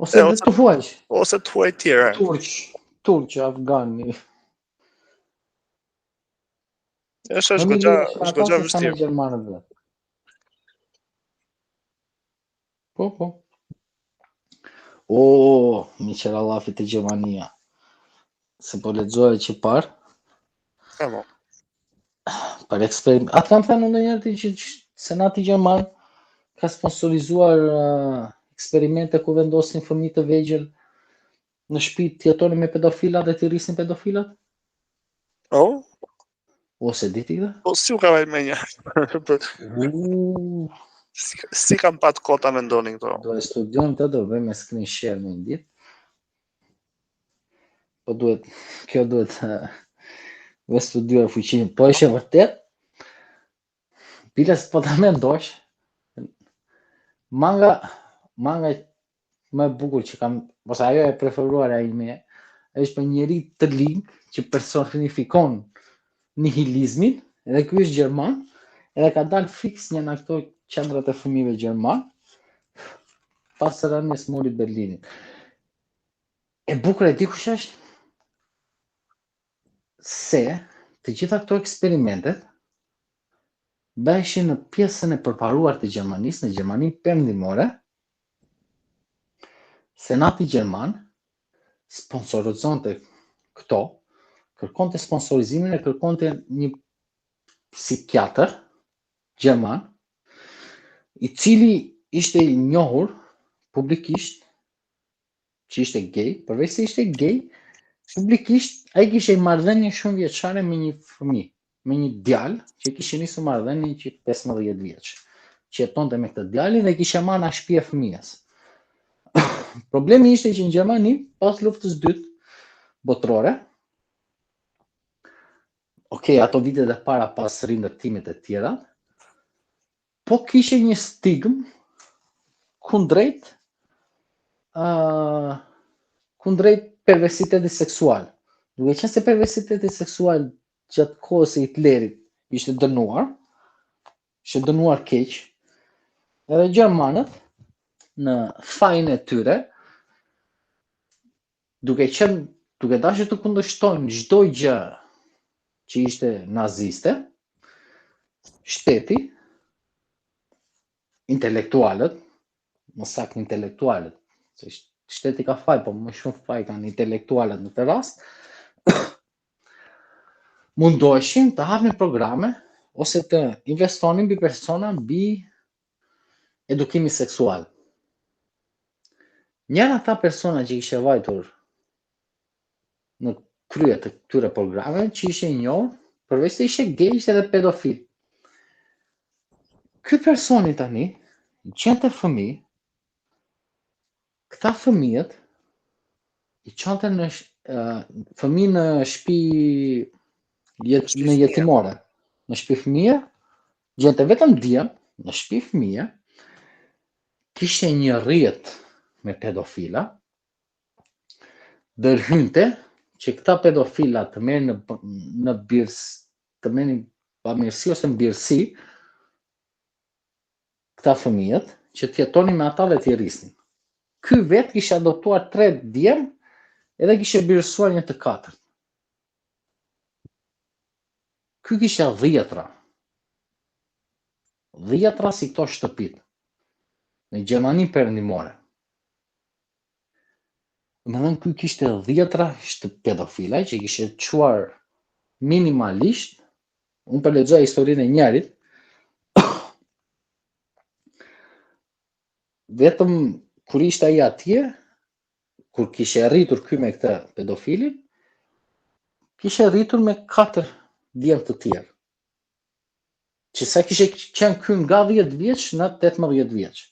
Ose e, ose të huajsh. Ose të huaj tjerë. Turq, turq, afgani. Është është goxha, është goxha vështirë. Gjermanët vetë. Po, po. O, meqë ra llafi te Gjermania. Se po lexoja që parë. Po, po. Për eksperiment. A të kam thënë ndonjëherë ti që Senati Gjerman ka sponsorizuar uh, eksperimente ku vendosin fëmijë të vegjël në shtëpi të jetonin me pedofilat dhe t'i rrisin pedofilat? Oh? O, s'e di ti këtë? Po, si u ka vajt menja? Si, si kam pat kohë ta mendonin këto? Do e studiojmë të do bëjmë screen share në një ditë. Po duhet, kjo duhet me studiuar fuqinë. Po është e vërtet, Biles po ta mendosh, manga, manga më e bukur që kam, ose ajo e preferuara ime, është për njeri të lig që personifikon nihilizmin, edhe ky është gjerman, edhe ka dalë fiks një nga këto qendrat e fëmijëve gjerman, pas rënies murit Berlinit. E bukur e di kush është? Se të gjitha këto eksperimentet bëheshin në pjesën e përparuar të Gjermanisë, në Gjermaninë Perëndimore, Senati gjerman sponsorizonte këto, kërkonte sponsorizimin e kërkonte një psikiatër gjerman, i cili ishte i njohur publikisht që ishte gay, përveç se ishte gay, publikisht ai kishte një marrëdhënie shumë vjeçare me një fëmijë, me një djalë që kishte nisur marrëdhënie që 15 vjeç, që jetonte me këtë djalin dhe kishte marrë nga shtëpia e fëmijës. Problemi ishte që në Gjermani, pas luftës dytë botërore, ok, ato vitet e para pas rindërtimit e tjera, Po kishte një stigmë kundrejt uh, kundrejt perversitetit seksual. Duke qenë se perversiteti seksual gjatë kohës së Hitlerit ishte dënuar, ishte dënuar keq, edhe gjermanët në fajin e tyre duke qenë duke dashur të kundërshtojnë çdo gjë që ishte naziste, shteti, intelektualët, më saktë intelektualët, se shteti ka faj, po më shumë faj kanë intelektualët në këtë rast, mundoheshin të hapnin programe ose të investonin mbi persona mbi edukimin seksual. Një nga ata persona që kishte vajtur në krye të këtyre programeve, që ishte i njohur, përveç se ishte gay, ishte edhe pedofil. Ky personi tani gjente fëmijë, këta fëmijët i çonte në fëmijë në shtëpi jet, në jetimore, në shtëpi fëmijë, gjente vetëm djem në shtëpi fëmijë, kishte një rrjet. me pedofila, ndërhynte që këta pedofila të merrnin në në birs, të merrnin bamirësi ose në birësi këta fëmijët që të jetonin me ata dhe t'i rrisnin. Ky vetë kishte adoptuar tre djem edhe kishte birësuar një të katërt. Ky kishte dhjetra. Dhjetra si këto shtëpitë. Në Gjermani perëndimore. Domethënë, ky kishte dhjetra shtëpi pedofila që kishte çuar minimalisht, unë po lexoja historinë e njërit, vetëm kur ishte ai atje, kur kishte rritur ky me këtë pedofilin, kishte rritur me katër djem të tjerë. Që sa kishte qenë ky nga 10 vjeç në 18 vjeç.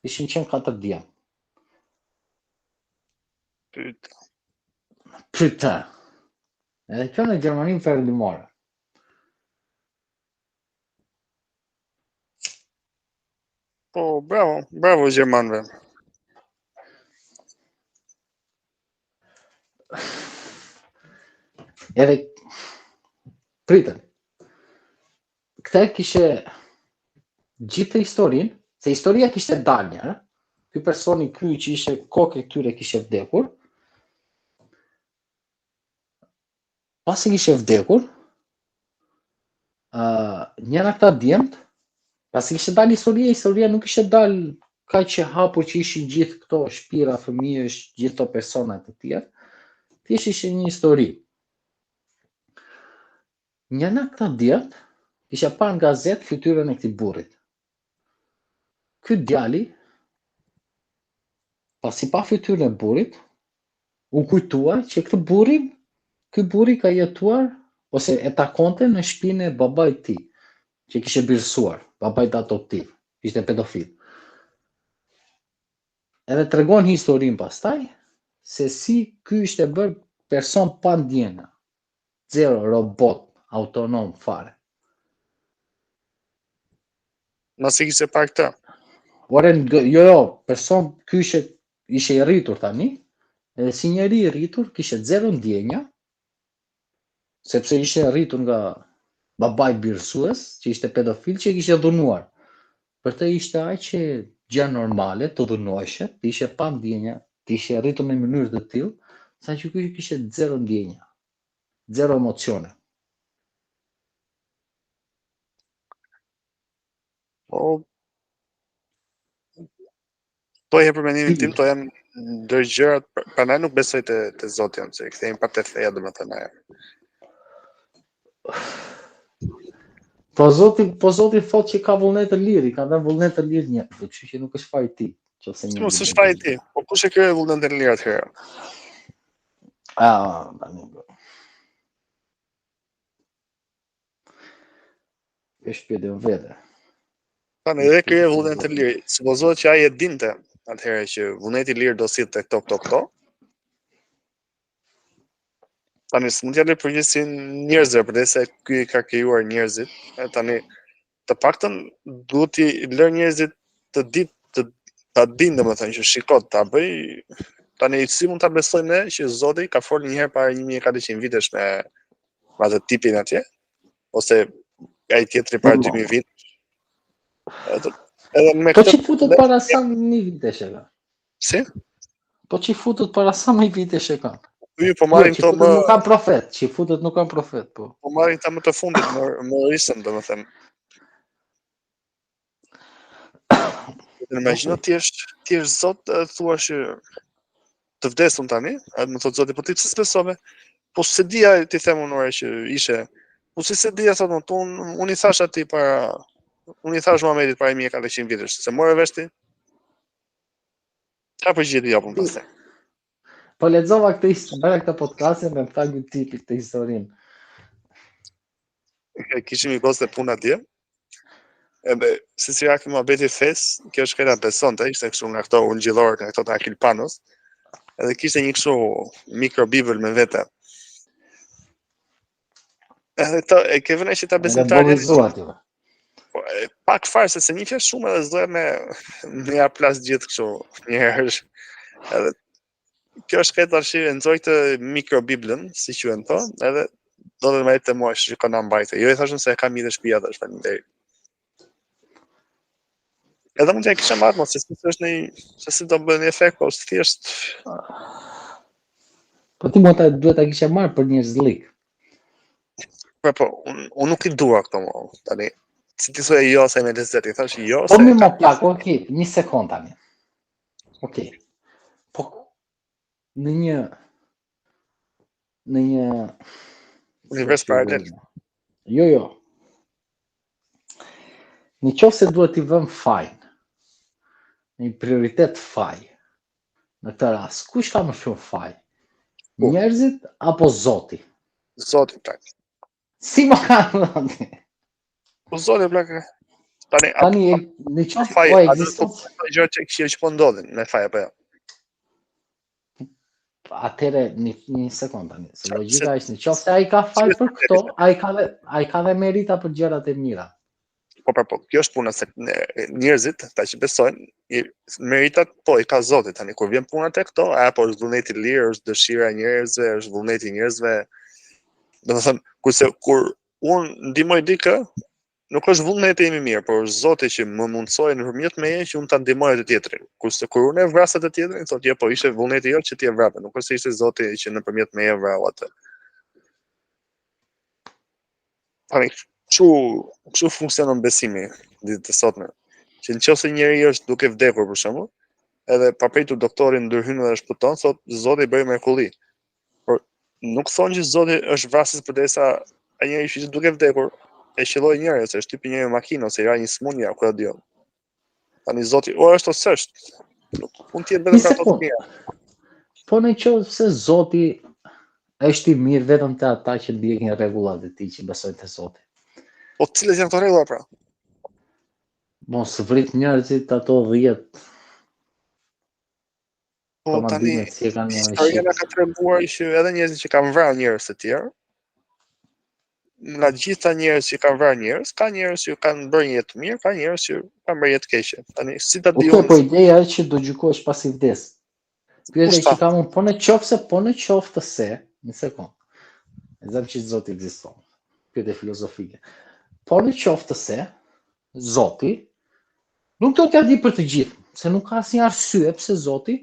Ishin qenë katër djem. Pyta. Pyta. Edhe kjo në Gjermaninë Perëndimore. Po, bravo, bravo gjermanëve. Edhe pritën. Këtë kishte gjithë historinë, se historia kishte dalë një, ky personi ky që ishte kokë e këtyre kishte vdekur. Pasi kishte vdekur, ë uh, një nga këta djemt, pasi kishte dalë historia, historia nuk kishte dalë kaq e hapur që ishin gjithë këto shpira fëmijësh, gjithë këto persona të tjerë. Thjesht ishte një histori. Një nga këta djemt kishte parë në gazetë fytyrën e këtij burrit. Ky djali pasi pa fytyrën e burrit, u kujtua që këtë burrin, ky burri ka jetuar ose e takonte në shtëpinë e babait të tij, që kishte birësuar, babait adoptiv, ishte pedofil. Edhe tregon historinë pastaj se si ky ishte bërë person pa ndjenja, zero robot, autonom fare. Masi kishte parë këtë? Ore, jo, jo, person, ky ishte, ishte i rritur tani, edhe si njeri i rritur, kishte zero ndjenja, sepse ishte rritur nga babai birësues, që ishte pedofil, që e kishte dhunuar. Për të ishte aq gjë normale të dhunoheshe, të ishe pa ndjenja, të ishe rritur në mënyrë të tillë, sa që ky kishte zero ndjenja, zero emocione. Po, po e për mendimin tim, to janë ndër gjërat, prandaj nuk besoj te te Zoti jam, se kthehemi prapë te feja domethënë ajo. Po Zoti, po Zoti thotë që ka vullnet të lirë, ka dhënë vullnet të lirë një, kështu që nuk është faji i tij, nëse një. Mos është faji i tij. Po kush e krijoi vullnetin e lirë atëherë? Ah, tani. Është pyetje më vete. Tani edhe krijoi vullnet të lirë. Supozohet që ai e dinte atëherë që vullneti i lirë do sillte këto këto këto. Tani s'mund t'ia lë përgjegjësinë njerëzve, përderisa ky i ka krijuar njerëzit, e tani të paktën duhet t'i lërë njerëzit të ditë të ta dinë domethënë që shiko ta bëj tani si mund ta besojmë ne që Zoti ka folur një herë para 1400 vitesh me me atë tipin atje ose ai tjetri para 2000 vit. Edhe edhe me po këtë çifutët para sa mijë vitesh e ka. Si? Po çifutët para sa mijë vitesh e kanë. Jo, po marrin këto më nuk kanë profet, çifutët nuk kanë profet, po. Po marrin këta më të fundit, më më recent, domethënë. Në imagjino ti je ti je Zot dhe thua që të vdes unë tani, edhe më thot Zoti, po ti pse s'besove? Po s'e dija ti them unë ore që ishe. Po si s'e dija thot unë, unë, unë i thash atij para unë i thash Muhamedit para 1400 vitesh, s'e more vesh ti? Çfarë përgjigje t'i japim pastaj? Po lexova këtë histori, bëra këtë podcastin dhe më tha një tipi këtë historinë. E kishim një gocë te puna dje. Edhe se si ra ky muhabeti i fesë, kjo e shkreta besonte, ishte kështu nga këto ungjillorët, nga këto të Akil Panos. Edhe kishte një kështu mikrobibël me vete. Edhe këto e ke vënë që ta besimtarë. Po. Po, e, pak fare se s'e njihja shumë edhe s'doja me me ja plas gjithë kështu njëherësh. Edhe kjo është këtë tash e nxori këtë mikrobiblën, si quhen to, edhe do të më jepte mua që ka na mbajte. Jo i thashë se e kam një te shtëpia tash faleminderit. Edhe mund t'ja kisha marrë, mos se si është një, se si do bëjë një efekt, po është thjesht Po ti mund ta duhet ta kishe marrë për njerëzllik. Po po, unë un nuk i dua këto më. Tani, si ti thoje jo se me lezet, i thash jo po se. Po mirë mo plak, ok, një sekond tani. Ok. Po në një në një univers paralel. Jo, jo. Në qoftë se duhet t'i vëmë fajin, një prioritet faj, në këtë rast, kush ka më shumë faj? Po. Njerëzit apo Zoti? Zoti, plak. Si më ka Zoti? Po Zoti, plak. Tani, Tani në qoftë faj, po ekziston... A do të gjëra që që po ndodhin me faj apo jo? Atëherë një, një sekond tani, se logjika është në qoftë se ai ka faj për këto, ai ka dhe ai ka dhe merita për gjërat e mira. Po po po, kjo është puna se njerëzit, ata që besojnë, i, meritat po i ka Zoti tani kur vjen puna te këto, apo është vullneti i lirë, është dëshira e njerëzve, është vullneti i njerëzve. Domethënë, kurse kur unë ndihmoj dikë, nuk është vullneti im i mirë, por është Zoti që më mundësoi nëpërmjet meje që unë ta ndihmoj atë tjetrin. Kurse kur unë e vras atë tjetrin, thotë, jo, po ishte vullneti jot që ti e vrave, nuk është se ishte Zoti që nëpërmjet meje vrau atë. Tani, kështu, kështu funksionon besimi ditët e sotme. Që në qoftë se njeri është duke vdekur për shembull, edhe papritur doktori ndërhyn dhe e shpëton, thotë Zoti bëri mrekulli. Por nuk thonë që Zoti është vrasës përderisa ai njeri që ishte duke vdekur e qëlloi njëri ose e shtypi njëri me makinë ose i ra një sëmundje ku ta di unë. Tani Zoti o është ose s'është. Nuk mund të jetë vetëm nga ato të mira. Po në qoftë se Zoti është i mirë vetëm te ata që ndjekin rregullat e tij që besojnë te Zoti. Po cilat janë këto rregulla pra? Mos vrit njerëzit ato 10 Po tani si e kanë historia na ka treguar që edhe njerëzit që kanë vrarë njerëz të tjerë, nga gjithë ata njerëz që kanë vrarë njerëz, ka njerëz që kanë bërë një jetë të mirë, ka njerëz që kanë bërë jetë të keqe. Tani si ta di unë? Po ideja është që do gjykohesh pasi vdes. Pyetja që kam unë, po në qoftë se, po në qoftë se, një sekond. E zëmë që Zoti ekziston. Pyetje filozofike. Po në qoftë se Zoti nuk do t'ia di për të gjithë, se nuk ka asnjë arsye pse Zoti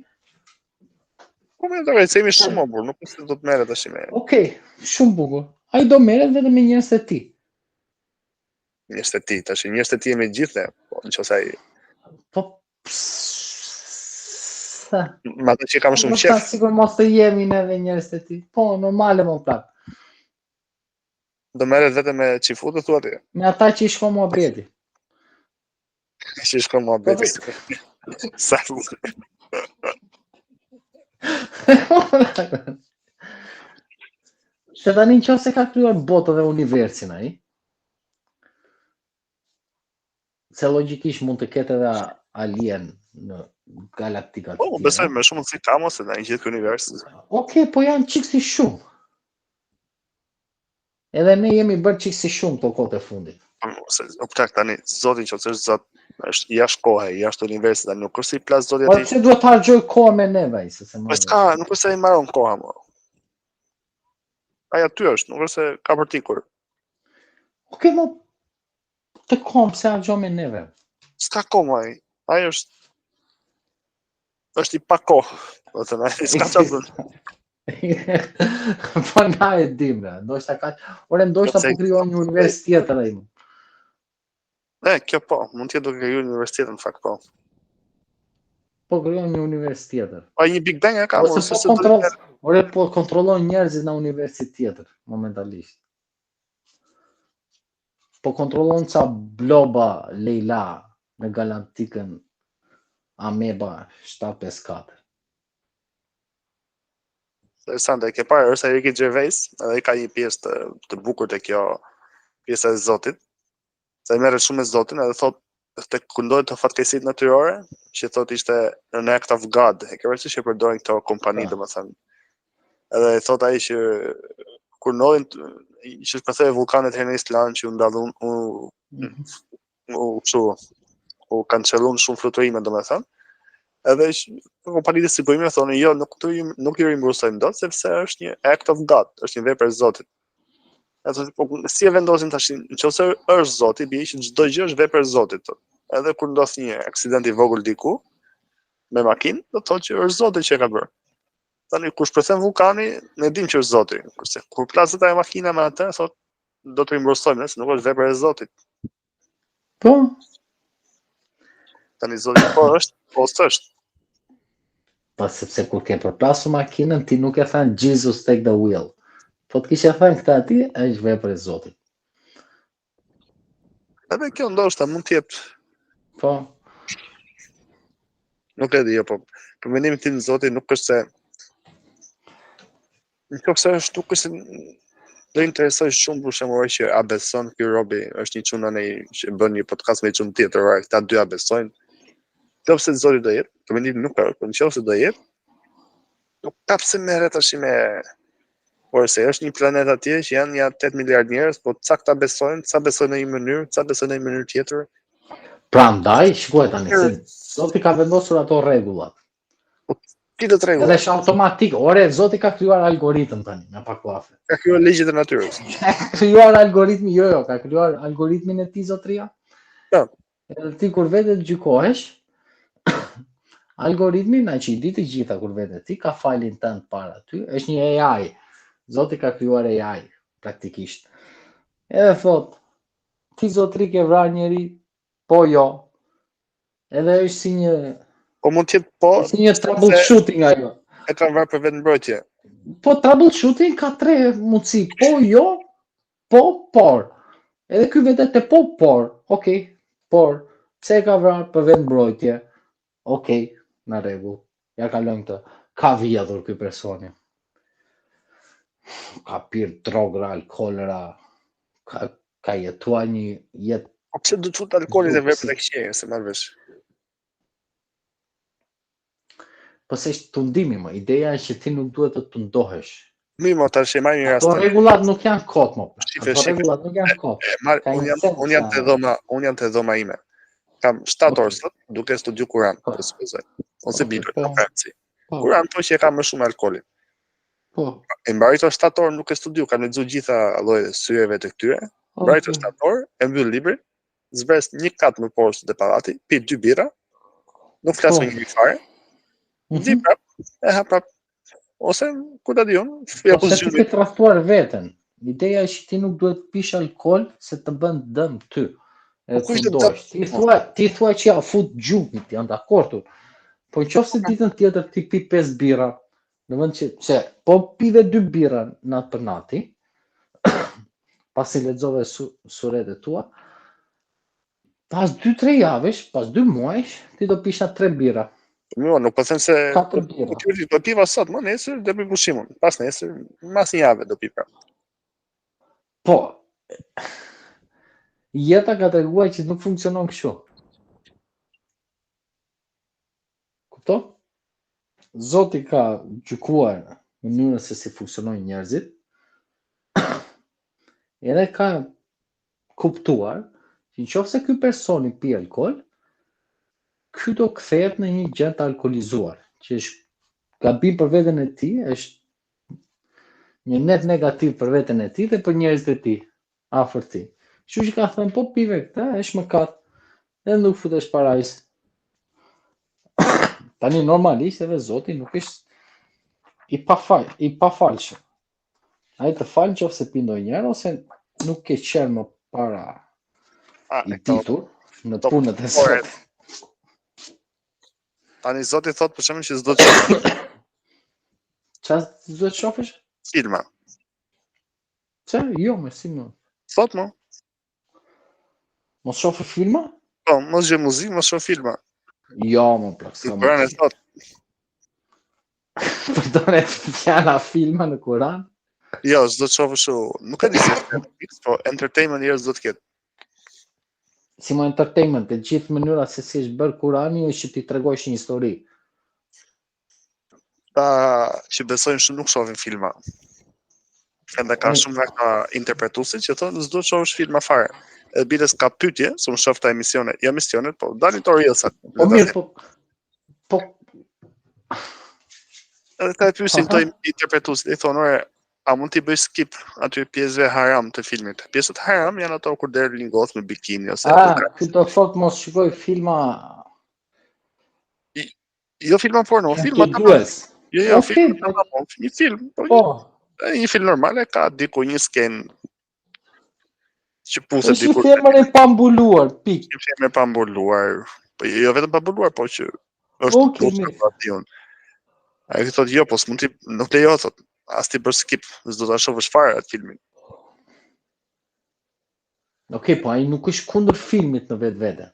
Po më do të jemi shumë më burr, nuk është se do të merret tash me. Okej, okay, shumë bukur. Ai do merret vetëm me njerëz të tij. Njerëz të tij, tash njerëz të tij jemi gjithë ne, po nëse ai Po pse? Me atë që kam shumë qejf. Po sikur mos të jemi neve njerëz të tij. Po, normale mo plak. Do merret vetëm me çifutët thua ti? Me ata që i shkon muhabeti. Që i shkon muhabeti. Sa Se tani në qoftë se ka krijuar botën dhe universin ai, Se logjikisht mund të ketë edhe alien në galaktika të po, tjera. Po, besoj me shumë mundësi ka mos edhe në gjithë ky univers. Okej, okay, po janë çik si shumë. Edhe ne jemi bërë çik si shumë këto kohët e fundit. Po, se o plak tani, Zoti nëse është Zot, është jashtë kohe, jashtë universit, tani nuk është si plas Zoti po, aty. Po pse duhet të harxhoj kohë me neve ai, se se më. Po s'ka, nuk është se i mbaron koha më. Ai aty është, nuk është se ka për t'ikur. Okej, mo Të kohën pse harxhon me neve? S'ka kohë më ai. Ai është është i pa kohë. Do të thënë, ai s'ka çfarë bën. Po na e dim, ne. Ndoshta ka, ore ndoshta po krijon një univers tjetër ai. E, kjo po, mund të jetë duke krijuar një univers tjetër në fakt po. Po krijon një univers tjetër. Po një Big Bang e ka, ose po kontroll, ore po kontrollon njerëzit në universin tjetër momentalisht. Po kontrollon ca bloba Lejla në galaktikën Ameba 754. Interesante, e ke parë, është ai Ricky Gervais, edhe ka një pjesë të, të bukur te kjo pjesa e Zotit. Se ai merret shumë me Zotin edhe thotë te kur ndodhin këto fatkeqësitë natyrore, që thotë ishte an act of God, e ke parasysh që përdorin këto kompani, po. domethënë. Edhe thotë ai që kur ndodhin që shpërtheu vullkanit herën në Islandë që u ndallun u mm -hmm. U kështu u kancelluan shumë fluturime, domethënë. Edhe kompanitë e sigurimeve thonë, jo, nuk të nuk ju rimbursojmë dot sepse është një act of God, është një vepër e Zotit. Edhe po si e vendosim tash, nëse është Zoti, bie që çdo gjë është vepër e Zotit. Thotë. Edhe kur ndodh një aksident i vogël diku me makinë, do të thotë që është Zoti që e ka bërë. Tani kur shpërthen vullkani, ne dimë që është Zoti. Kurse kur plaset ajo makina me atë, thotë do të rimbursojmë, se nuk është vepër e Zotit. Po. Tani Zoti po është, po s'është. Po sepse kur ke përplasur makinën ti nuk e than Jesus take the wheel. Po të kishe thënë këtë aty, është vepër e Zotit. Edhe kjo ndoshta mund të jetë. Po. Nuk e di, jo, po. Për mendimin tim Zoti nuk është se Në qoftë se është nuk është se do interesoj shumë për shembull që a beson ky robi, është një çun anej që bën një podcast me një çun tjetër, ora këta dy a besojnë. Në qoftë se Zoti do jetë, për mendimin nuk është, por në qoftë se do jetë, nuk ka pse merret tash me Por se është një planet atje që janë ja 8 miliard njerëz, po ca këta besojnë, ca besojnë në një mënyrë, ca besojnë në një mënyrë tjetër. Prandaj, shikoj tani, se Zoti ka vendosur ato rregullat. Po ti të rregull. Edhe është automatik, ore Zoti ka krijuar algoritëm tani, me pak llafe. Ka krijuar ligjet e natyrës. Ka krijuar algoritmin, jo jo, ka krijuar algoritmin e tij zotria. Po. Edhe ti kur vete të gjykohesh, algoritmi na që i di të gjitha kur vete ti ka fajlin tënd para ty, është një AI. Zoti ka krijuar AI praktikisht. Edhe thot, ti zotri ke vrarë njeri, po jo, Edhe është si një Po mund të jetë po, si një troubleshooting ajo. E kam vrarë për vetëmbrojtje. Po troubleshooting ka tre mundësi, po jo, po por. Edhe ky vete te po por, ok, por pse e ka vrarë për vetëmbrojtje? Ok, në rregull. Ja kalojmë këtë. Ka vjedhur ky personi. Ka pirë drogra, alkoolra, ka ka jetuar një jetë Po pse do të fut alkoolin te veprat e këqija, s'e marr vesh. Po se është tundimi më, ideja është që ti nuk duhet të tundohesh. Mirë, mo tash e marr një rast. Ato rregullat nuk janë kot më. Ato rregullat nuk janë kot. Marr, unë jam unë jam te dhoma, unë jam te dhoma ime. Kam 7 orë sot duke studiu Kur'an, po supozoj. Ose Bibël, po. nuk ka rëndësi. Po. Kur'an po që e ka më shumë alkoolin. Po. E mbaroj këto 7 orë nuk e studiu, kam lexuar gjitha llojet e sureve të këtyre. Mbaroj këto 7 orë, e mbyll librin, zbres një kat më poshtë te pallati, pi dy birra, nuk flas po. me njeri fare. Mm -hmm. prap, e ha prap. Ose ku ta di unë, ja ku zgjidh. Ti ke tradhtuar veten. Ideja është që ti nuk duhet të pish alkool se të bën dëm ty. E po kush do të ti thua, ti thua që ja fut gjumit, jam dakord. Po qoftë se ditën tjetër ti pi 5 birra, Në vend që se po pive dy birra natë për nati, pasi lexove su, suret e tua, pas 2-3 javësh, pas 2 muajsh, ti do pish 3 birra. Jo, nuk po them se po, po ti po piva sot, më nesër do bëj pushim unë. Pas nesër, mas një jave do pi prapë. Po. Jeta ka treguar që nuk funksionon kështu. Kupton? Zoti ka gjykuar mënyrën se si funksionojnë njerëzit. Edhe ka kuptuar që në qoftë se ky personi pi alkool, ky do kthehet në një gjë të alkoolizuar, që është gabim për veten e tij, është një net negativ për veten e tij dhe për njerëzit e tij afër tij. Kështu që ka thënë, po pive këtë, është mëkat, edhe nuk futesh parajsë. Tani normalisht edhe Zoti nuk është i pafal, i pafalshëm. Ai të fal qoftë se pi ndonjëherë ose nuk ke qenë më para A, i ditur në punët e Zotit. Tani Zoti thot për shembull që s'do të shohësh. Çfarë s'do të shohësh? Filma. Pse? Jo, më si më. Thot më. Mos shoh filma? Po, mos dëgjo muzikë, mos shoh filma. Jo, mo plak, s'ka më. Kurani thot. Përdoret fjala filma në Kur'an? Jo, s'do të shohësh kështu. Nuk e di se është fiks, po entertainment njerëz do të ketë. Si mo entertainment, të gjithë mënyra se si është bërë Kurani është që ti tregosh një histori. Ta që besojnë shumë nuk shohin filma. Edhe ka shumë nga këta interpretuesit që thonë s'do të shohësh filma fare. Edhe biles ka pyetje, se unë shoh këta emisione, jo emisionet, po dalin te Reelsat. Po mirë, po po Edhe këta e pyesin këto interpretuesit, i thonë, ore, a mund t'i bëj skip aty pjesëve haram të filmit? Pjesët haram janë ato kur del një gocë me bikini ose A, ky do thotë mos shikoj filma Jo filma porno, filma të dues. Jo, jo, okay. film, po, një film, po, po. Një, një film normal e ka diku një skenë që puthet diku. Është një femër e pambuluar, pikë. Një femër e pambuluar, po jo vetëm pambuluar, po që është okay, mirë. Po Ai thotë jo, po s'mund ti nuk lejohet thotë, as t'i bësh skip, s'do ta shohësh fare atë filmin. Okej, okay, po ai nuk është kundër filmit në vetvete.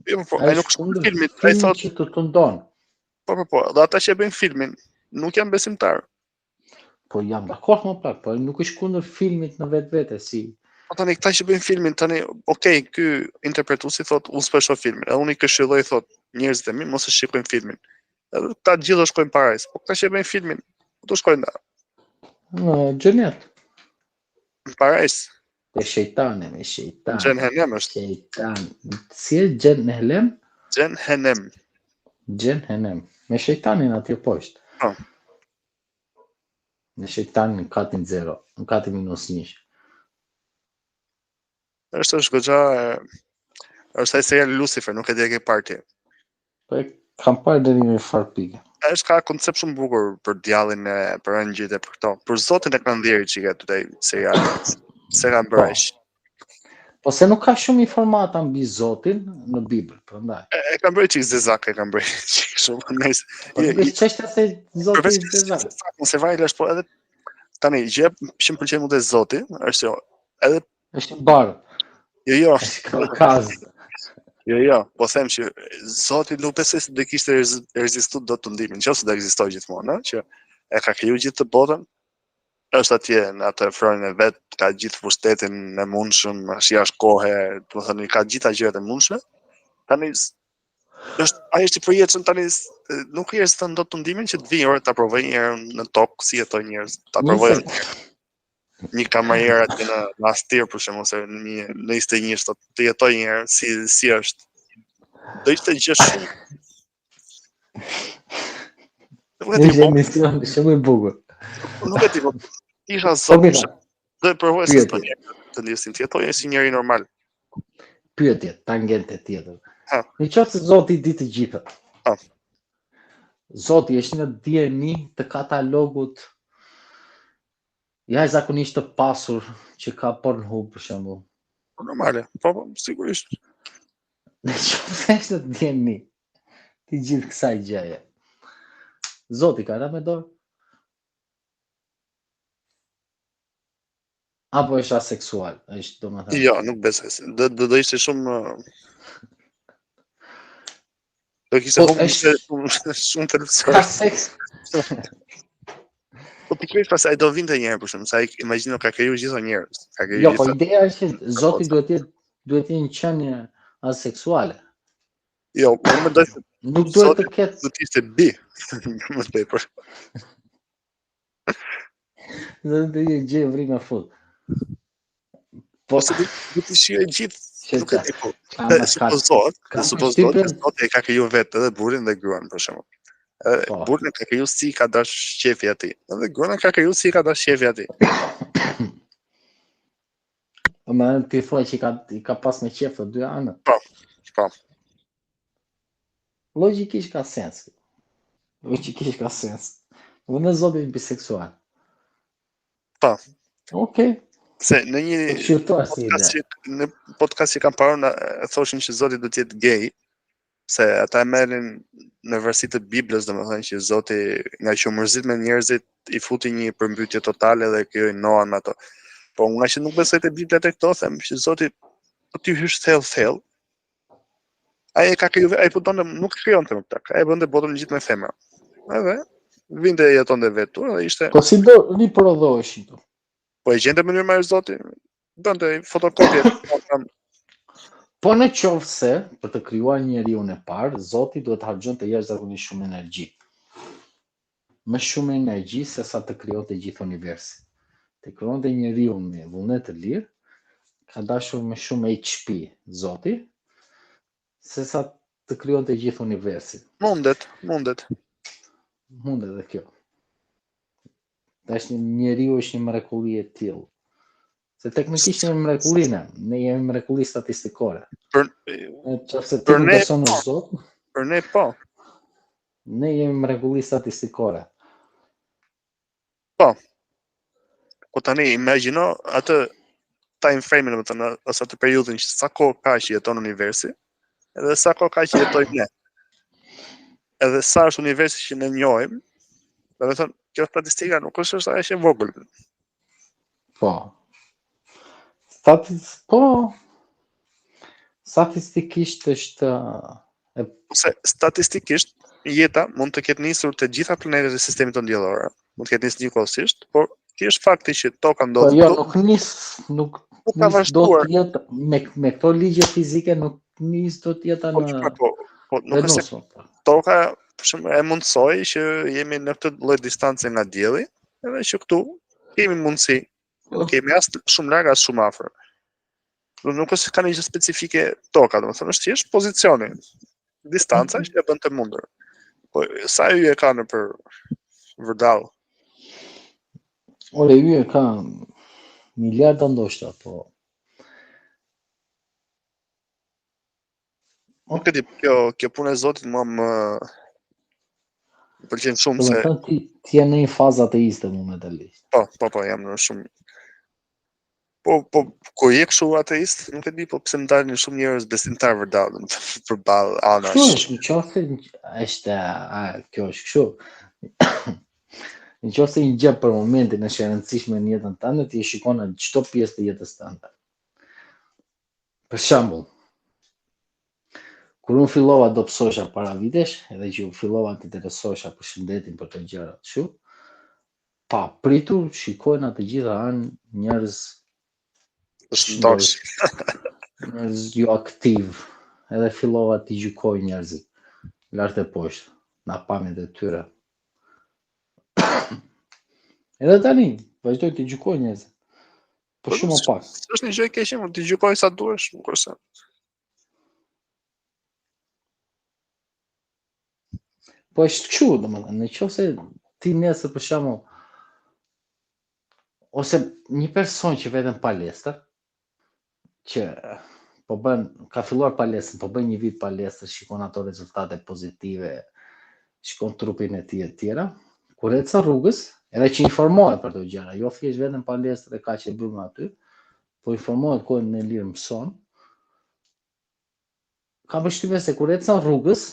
Jo, po, ai nuk është kundër filmit, ai thotë që të tundon. Po, po, po, dhe ata që e bëjnë filmin nuk janë besimtar. Po jam dakord më plak, po ai nuk është kundër filmit në vetvete si. Po tani këta që bëjnë filmin tani, okay, ky interpretuesi thotë unë s'po shoh filmin, edhe unë i këshilloj thotë njerëzit e mi mos e shikojnë filmin. Edhe këta të gjithë do shkojnë parajsë. Po këta që bëjnë filmin, do shkojnë da. Në xhenet. Në parajsë. Me shejtane, me shejtan. Xhehenem është. Shejtan. Si e xhehenem? Xhehenem. Xhehenem. Me shejtanin atje poshtë. Po. Me shejtanin në katin 0, në katin minus 1. Është është goxha është ai seriali Lucifer, nuk e di e ke parë ti. Po e kam parë deri në një farë pike. Është ka koncept shumë bukur për djallin e për engjëjt e për këto. Për Zotin e kanë dhjerë çika te ai seriali. S'e kanë bërë po. aq. Po se nuk ka shumë informata mbi Zotin në Bibël, prandaj. E, e kanë bërë çik zezak, e kanë bërë çik shumë nice. Po nuk është çështja se Zoti është zezak. Mos e vajë është po edhe tani gjë që më pëlqen mua te Zoti, është jo, edhe Është i bardhë. Jo, jo. Është kaukaz. Jo, jo, po them që Zoti nuk besoj se do kishte rezistu dot tundimin, nëse do ekzistojë gjithmonë, ëh, që e ka kriju gjithë të botën, është atje në atë fronin e vet, ka gjithë pushtetin e mundshëm, është jashtë kohe, do të thënë ka gjitha gjërat e mundshme. Tani është ai është i përjetshëm tani nuk i reziston dot tundimin që të vijë ore ta provoj një herë në tokë si jetojnë njerëz, ta provoj një kamerier atje në në Astir për shembull ose në një në 21 sot të jetoj një herë si si është. Do ishte gjë shumë. Nuk e di. Një po- emision shumë i bukur. Nuk e di, po isha zot. Po, do e provoj se të një të ndjesim të jetoj si njeri normal. Pyetje, tangente tjetër. Ha. Në qoftë se Zoti di të gjitha. Ha. Zoti është në dijeni të katalogut jashtëzakonisht të pasur që ka Pornhub për shembull. Po normale, po, po sigurisht. Në qoftë se është në dijeni të gjithë kësaj gjëje. Zoti ka ra me dorë? Apo është aseksual, është domethënë. Jo, nuk besoj se. Do do, do ishte shumë Do kishte po, është shumë shumë thelbësore. Ka seks. Po pikërisht pas ai do vinte një herë për shembull, se ai imagjino ka kriju gjithë njerëz. Ka kriju Jo, po ideja është që Zoti duhet të jetë duhet të jetë një qenie aseksuale. Jo, unë mendoj se nuk duhet të ketë do të ishte bi më tepër. Do të jetë gjë vri me fut. Po se do të shijoj gjithë nuk e di po. Supozohet, supozohet që Zoti e ka kriju vetë edhe burrin dhe gruan për shembull. Edhe po. burrin e ka kriju si ka dash qefi atij. Edhe gruan e ka kriju si ka dash qefi atij. Po më ti thua që i ka i ka pas me qef të dy anët. Po. Po. Logjikisht ka sens. Logjikisht ka sens. Dhe në Zoti është biseksual. Po. Okej. Okay. Se në një podcast që në podcast që kam parë në thoshin që Zoti do të jetë gay, se ata e merrin në varësi të Biblës, domethënë që Zoti nga që u mërzit me njerëzit i futi një përmbytje totale dhe krijoi Noan me ato. Po nga që nuk besoj te Bibla te këto, them që Zoti po t'i hysh thellë thellë, Ai e ka kriju, ai po donte nuk e krijonte më plak. Ai e bënte botën gjithë me femra. Edhe vinte e jetonte vetë, edhe ishte Po si do riprodhoheshin këto? Po e gjente mënyrë më Zoti, bënte fotokopje. Po në qoftë se për të krijuar njeriun e parë, Zoti duhet të harxhonte jashtëzakonisht shumë energji. më shumë energji se sa të krijonte gjithë universin. Të krijonte njeriun me vullnet të lirë, ka dashur më shumë HP Zoti, se sa të krijonte gjithë universin. Mundet, mundet. Mundet dhe kjo. Tash njeriu është një mrekulli e tillë. Se teknikisht jemi mrekulli ne, ne jemi mrekulli statistikore. Për, në qoftë se ti nuk beson në po. Zot, për ne po. Ne jemi mrekulli statistikore. Po. Po tani imagjino atë time frame-in, domethënë, ose atë periudhën që sa kohë ka që jeton universi, edhe sa kohë ka që jetojmë ne. Edhe sa është universi që ne njohim, domethënë, kjo statistika nuk është është aq e vogël. Po. Statis, po. Statistikisht është e ose statistikisht jeta mund të ketë nisur të gjitha planetet e sistemit tonë diellor, mund të ketë nisur njëkohësisht, por thjesht fakti që Toka ndodhet po, jo, nuk nis, nuk nuk ka vazhduar. Do të jetë me me këto ligje fizike nuk nis do të jetë po, në po, po, po nuk është se po. Toka për shembull e mundësoi që jemi në këtë lloj distance nga dielli, edhe që këtu kemi mundësi, po. nuk kemi as shumë larg as shumë afër. Do nuk është se ka një gjë specifike toka, domethënë është thjesht pozicioni, distanca mm -hmm. që e bën të mundur. Po sa yje ka nëpër vërdall? Ore yje ka miliarda ndoshta, po. Nuk e di, kjo kjo punë e Zotit mua më më pëlqen shumë se Domethënë ti ti je në një fazë ateiste momentalisht. Po, po, po, jam në shumë Po, po, kur je kështu ateist, nuk e di, po pse më dalin shumë njerëz besimtar vërdallë, domethënë përballë anash. Kështu është, në qoftë se është, a, kjo është kështu. Në qoftë se një gjë për momentin është e rëndësishme në jetën tënde, ti e shikon në çdo pjesë të jetës tënde. Për shembull, kur unë fillova të dobësohesha para vitesh, edhe që fillova të interesohesha për shëndetin për këto gjëra kështu, pa pritur shikoj në të gjitha anë njerëz të shëndosh. Njerëz jo aktiv, edhe fillova t'i gjykoj njerëzit lart e poshtë nga pamjet e tyre. Edhe tani, vazhdoj të gjykoj njerëzit. Po, po shumë më pak. Është një gjë e keqe, mund të gjykoj sa duash, nuk është se. Po është kështu, domethënë, në qoftë se ti nesër për shembull ose një person që vete në palestër, që po bën, ka filluar palestrën, po bën një vit palestër, shikon ato rezultate pozitive, shikon trupin e tij e tjera, kur ecën rrugës, edhe që informohet për këto gjëra, jo thjesht vetëm palestër e kaq e bën aty, po informohet kohën e lirë mëson, Kam përshtypjen se kur ecën rrugës,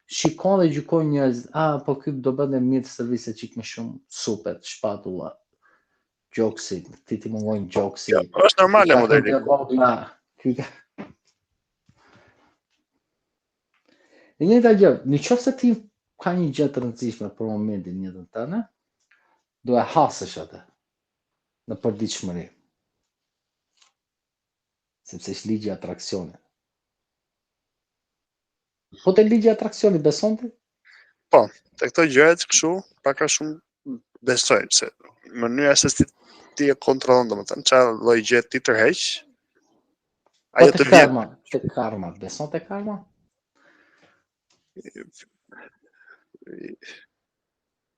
shikon dhe gjykon njerëz, a po ky do bënte mirë të stërviste çik më shumë supet, shpatullat, gjoksi, ti t'i mungon gjoksi. Jo, është normale modeli. Ky ka E njëjta gjë, në qoftë se ti ka një gjë të rëndësishme për momentin në jetën tënde, do e hasësh atë në përditshmëri. Sepse është ligji i atraksionit. Po te ligji i atraksionit beson ti? Po, te këto gjërat kështu, pak a shumë besoj se mënyra se si ti e kontrollon domethënë çfarë lloj gjë ti tërheq. Po ajo të vjen. Karma, te karma, beson te karma?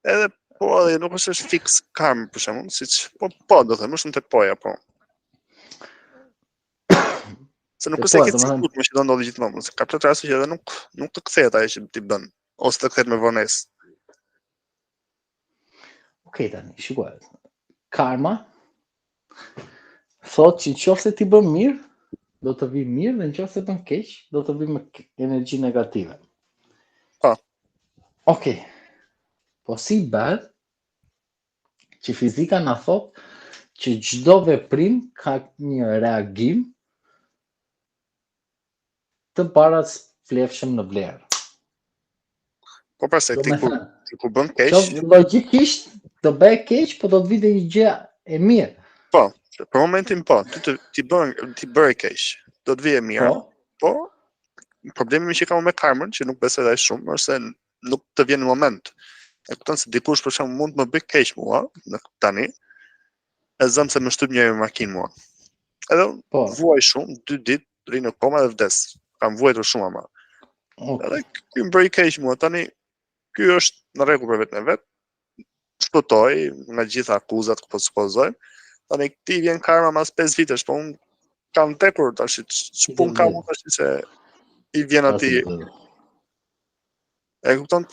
Edhe po edhe nuk është është fiks karmë për shembull, siç po po do them, më shumë te poja po. Se nuk është se ke sigurt më që do ndodhi gjithmonë, se ka plot raste që edhe nuk nuk të kthehet ajo që ti bën ose të kthehet me vonesë. Okej tani, shikoj. Karma thotë që në qoftë se ti bën mirë, do të vi mirë dhe në qoftë se bën keq, do të vi me energji negative. Po. Okej. Po si bëhet që fizika na thotë që çdo veprim ka një reagim të barasvlefshëm në vlerë. Po pra se ti kur ti kur bën keq, logjikisht do bëj keq, po do të vijë një gjë e mirë. Po, për momentin po, ti të, ti bën ti bëre keq, do të vijë mirë. Po, po problemi që kam me karmën, që nuk besoj aq shumë, është se nuk të vjen në moment. E kupton se dikush për shembull mund të më bëjë keq mua në tani. E zëm se më shtyp njëri me makinë mua. Edhe unë Po. vuaj shumë, dy ditë, rri në koma dhe vdes. Kam vuajtur shumë ama. Okay. Edhe ky më bëri keq mua. Tani ky është në rregull për veten e vet. Shpëtoi nga gjitha akuzat ku po supozojmë. Tani këtij i vjen karma mas 5 vitesh, po unë kam vdekur tash, ç'pun kam unë tash se i vjen atij. E kupton,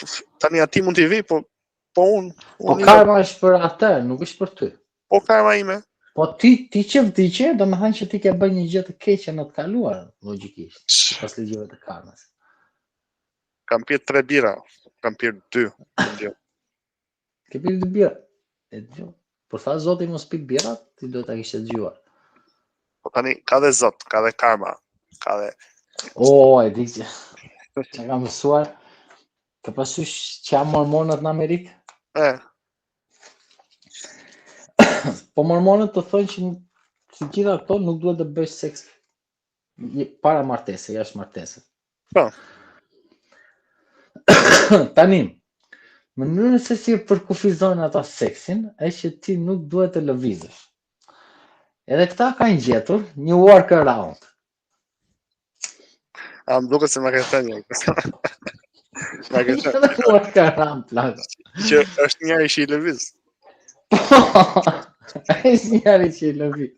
tani atij mund t'i vi, po po unë, Po unë karma është për atë, nuk është për ty. Po karma ime. Po ti ti që vdiqe, do të thënë që ti ke bërë një gjë të keqe në të kaluarën, logjikisht, sipas ligjeve të karmës. Kam pirë tre bira, kam pirë dy. Ke pirë dy bira. E dëgjoj. Po tha Zoti mos pi bira, ti duhet ta kishe dëgjuar. Po tani ka dhe Zot, ka dhe karma, ka dhe O, e di që që kam mësuar. Ke parasysh që janë mormonët në Amerikë? E. Po mormonët të thonë që të gjitha këto nuk duhet të bësh seks para martese, jashtë martese. Po. Tani, mënyrën se si e përkufizojnë ata seksin është që ti nuk duhet të lëvizësh. Edhe këta kanë gjetur një workaround. A më duket se ma ke thënë një. Ma ke thënë. Workaround, plak. Që është njëri që i lëviz. Po, është njëri që i lëviz.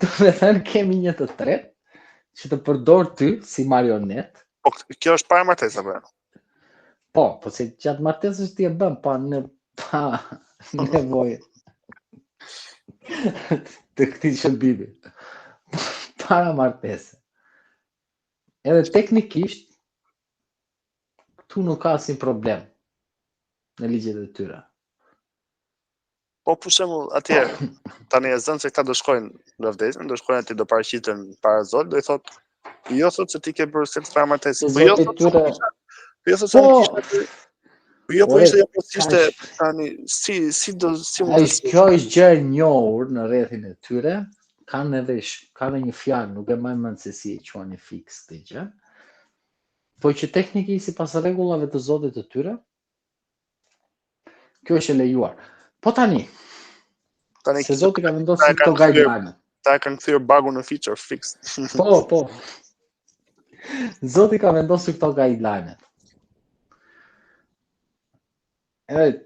Do me thënë kemi një të tretë që të përdor ty si marionet. Po kjo është para martesës apo jo? Po, po se gjatë martesës ti e bën pa në pa nevojë të këtij shërbimi. Para martesës. Edhe teknikisht këtu nuk ka asnjë problem në ligjet e tyre. Po për shembull, atje tani e zëmë se këta do shkojnë do vdesin, do shkojnë atje do paraqiten para Zotit, do i thotë, jo thotë se ti ke bërë seks para martesës. Po jo thotë tyre... Po jo thotë se po... kishte Po jo po ishte jo po ishte tani si si do si mund të Kjo është gjë e njohur në rrethin e tyre, kanë edhe kanë një fjalë, nuk e mbaj mend se si e quanin fiks këtë gjë. Po që teknikisht sipas rregullave të Zotit të tyre, Kjo është e lejuar. Po tani, tani se Zoti ka vendosur këto guideline. Ta kanë kthyer bugun në feature fix. Po, po. Zoti ka vendosur këto guideline. Edhe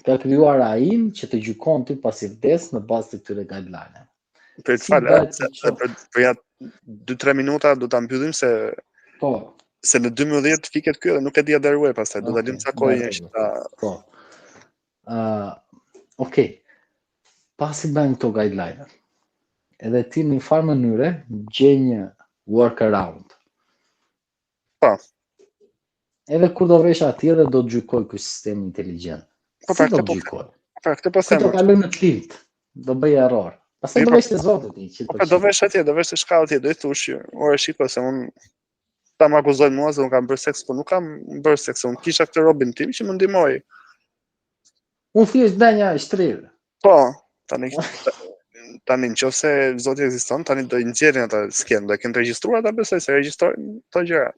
ka krijuar AI-n që të gjykon ty pasi vdes në bazë të këtyre guideline. Për të falë, se për, për ja 2-3 minuta do ta mbyllim se po se në 12 fiket ky dhe nuk e di a do ruaj pastaj, do ta lëmë ca kohë okay, që ta po. Ë, uh, okay. Pasi bëhen këto guideline. Edhe ti në një farë mënyre gjen një workaround. Po. Edhe kur do vesh atje dhe do të gjykoj ky sistem inteligjent. Po Si pra do këtë të po gjykoj? pra këtë po Si them. do kaloj në tilt, do bëj error. Pastaj Po, do vesh te Zoti ti, Po pra do vesh atje, do vesh te shkallë atje, do i thush që, ore shiko se unë ta më akuzojnë mua se unë kam bërë seks, po nuk kam bërë seks, unë kisha këtë robin tim që më ndihmoi. Unë thjesht ndenja e shtrirë. Po, tani tani nëse Zoti ekziston, tani do i nxjerrin ata skenë, do e kenë regjistruar ata besoj se regjistrojnë këto gjëra.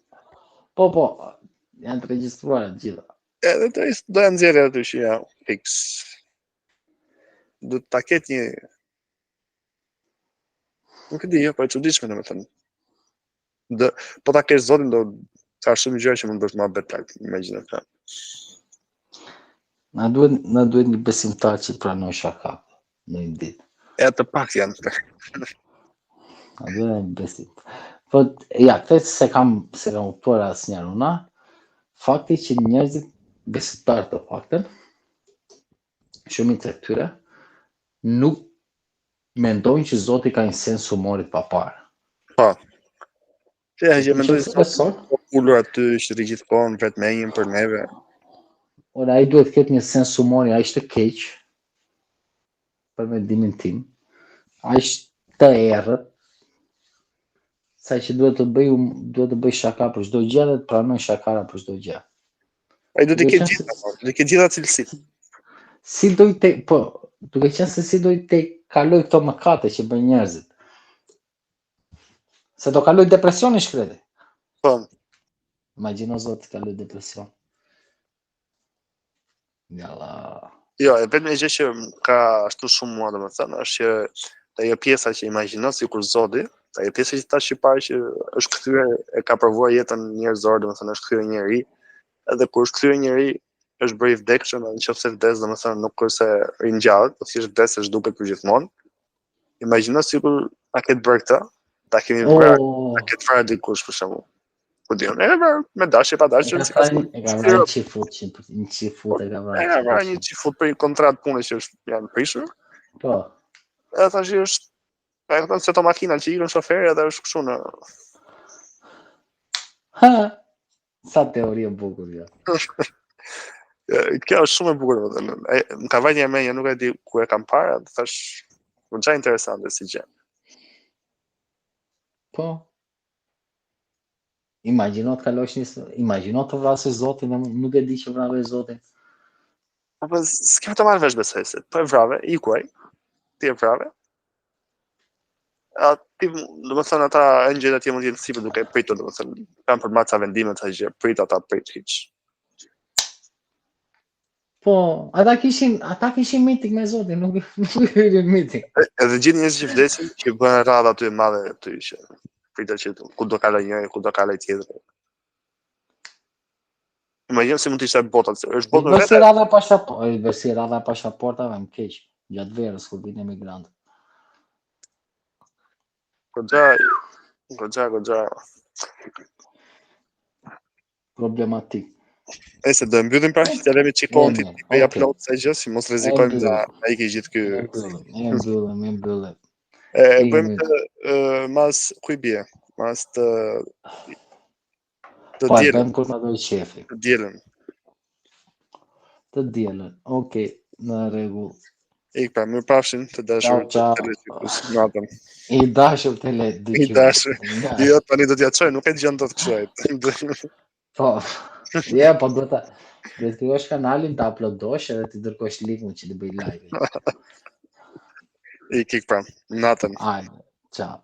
Po, po, janë të regjistruara të gjitha. Edhe do i do ja nxjerrin aty që ja fiks. Do ta ketë një Nuk e di, jo, po e çuditshme domethënë. Do po ta kesh Zotin do ka shumë gjëra që mund të bësh muhabet plak, imagjino këtë. Na duhet na duhet një besimtar që të pranojë shaka në një ditë. E të pak janë. Na duhet një besim. Po ja, këtë se kam se kam kuptuar asnjëherë unë. Fakti që njerëzit besimtar të paktën, shumica e tyre nuk mendojnë që Zoti ka një sens humori të paparë. Po. Ja, që mendoj Nëse se beson, po ulur aty që rri gjithmonë vret menjën për neve. ora ai duhet të ketë një sens humori aq të keq për mendimin tim, aq të errët, sa që duhet të bëj um, duhet të bëj shaka për çdo gjë dhe të pranoj shakara për çdo gjë. Ai do të Duke ketë qenë se gjitha, po, do të ketë gjitha cilësitë. si do i te, po, duke qenë se si do i te kaloj këto mëkate që bëjnë njerëzit. Se do kaloj depresionin shkreti. Po. Imagjino Zoti kaloi depresion. Jalla. Jo, e vetmja gjë që më ka ashtu shumë mua domethënë është që ajo pjesa që imagjino sikur Zoti, ajo pjesa që thashë parë që është kthyer e ka provuar jetën njerëzore, domethënë është kthyer njeri, edhe kur është kthyer njeri është bërë i vdekshëm, edhe nëse vdes, domethënë nuk është se ringjallet, po thjesht vdes e zhduket përgjithmonë. Imagjino sikur ta ketë bërë këtë, ta kemi vrarë, oh. ta ketë vrarë dikush për shembull. Po di unë, e vrarë me dashje pa dashje, si ka e ka vrarë çifut, që një çifut e ka vrarë. E ka vrarë një çifut për një kontratë pune që është janë prishur. Po. Edhe tash është e kupton se to makina që ikën shoferi edhe është kështu në Ha. Sa teori e bukur kjo. Kjo është shumë e bukur domethënë. Më ka vajtë një mendje, nuk e di ku e kam parë, dhe thash, goxha interesante si gjë. Po. Imagjino të kalosh një, imagjino të vrasësh Zotin dhe nuk e di që vrave Zotin. Po po s'ke të marrë vesh besoj se po e vrave, iku ai. Ti e vrave. A ti, domethënë ata engjëjt atje mund të jenë sipër duke pritur, domethënë kanë për marrë ca vendime ca gjë, prit ata prit hiç. Po, ata kishin, ata kishin meeting me Zotin, nuk nuk hyrin meeting. Edhe gjithë njerëzit që vdesin, që bëhen radhë aty e madhe aty që pritet që ku do kaloj njëri, ku do kaloj tjetri. Imagjino si mund të ishte bota, se është botë vetë. Si radha pasaport, i bërë si radha pasaportave më keq gjatë verës kur vijnë emigrantët. Goxha, goxha, goxha. Problematik. E se do e mbyllim pra, të lëmë çik konti, të bëj upload sa gjë, si mos rrezikojmë ta na ikë gjithë ky. E mbyllim, e mbyllim. E bëjmë të mas ku i bie? Mas të të po, dielën. Po, kur ta dojë qefi. Të dielën. Të dielën. Okej, në rregull. Ik pra, mirupafshim të dashur teleshikues, natën. I dashur tele I dashur. Jo, tani do t'ja çoj, nuk e dëgjon dot kështu. Po. Ja, po do ta do të krijosh kanalin, ta uploadosh edhe t'i dërgosh linkun që të bëj live. Ik, ik pra, natën. Hajde, ciao.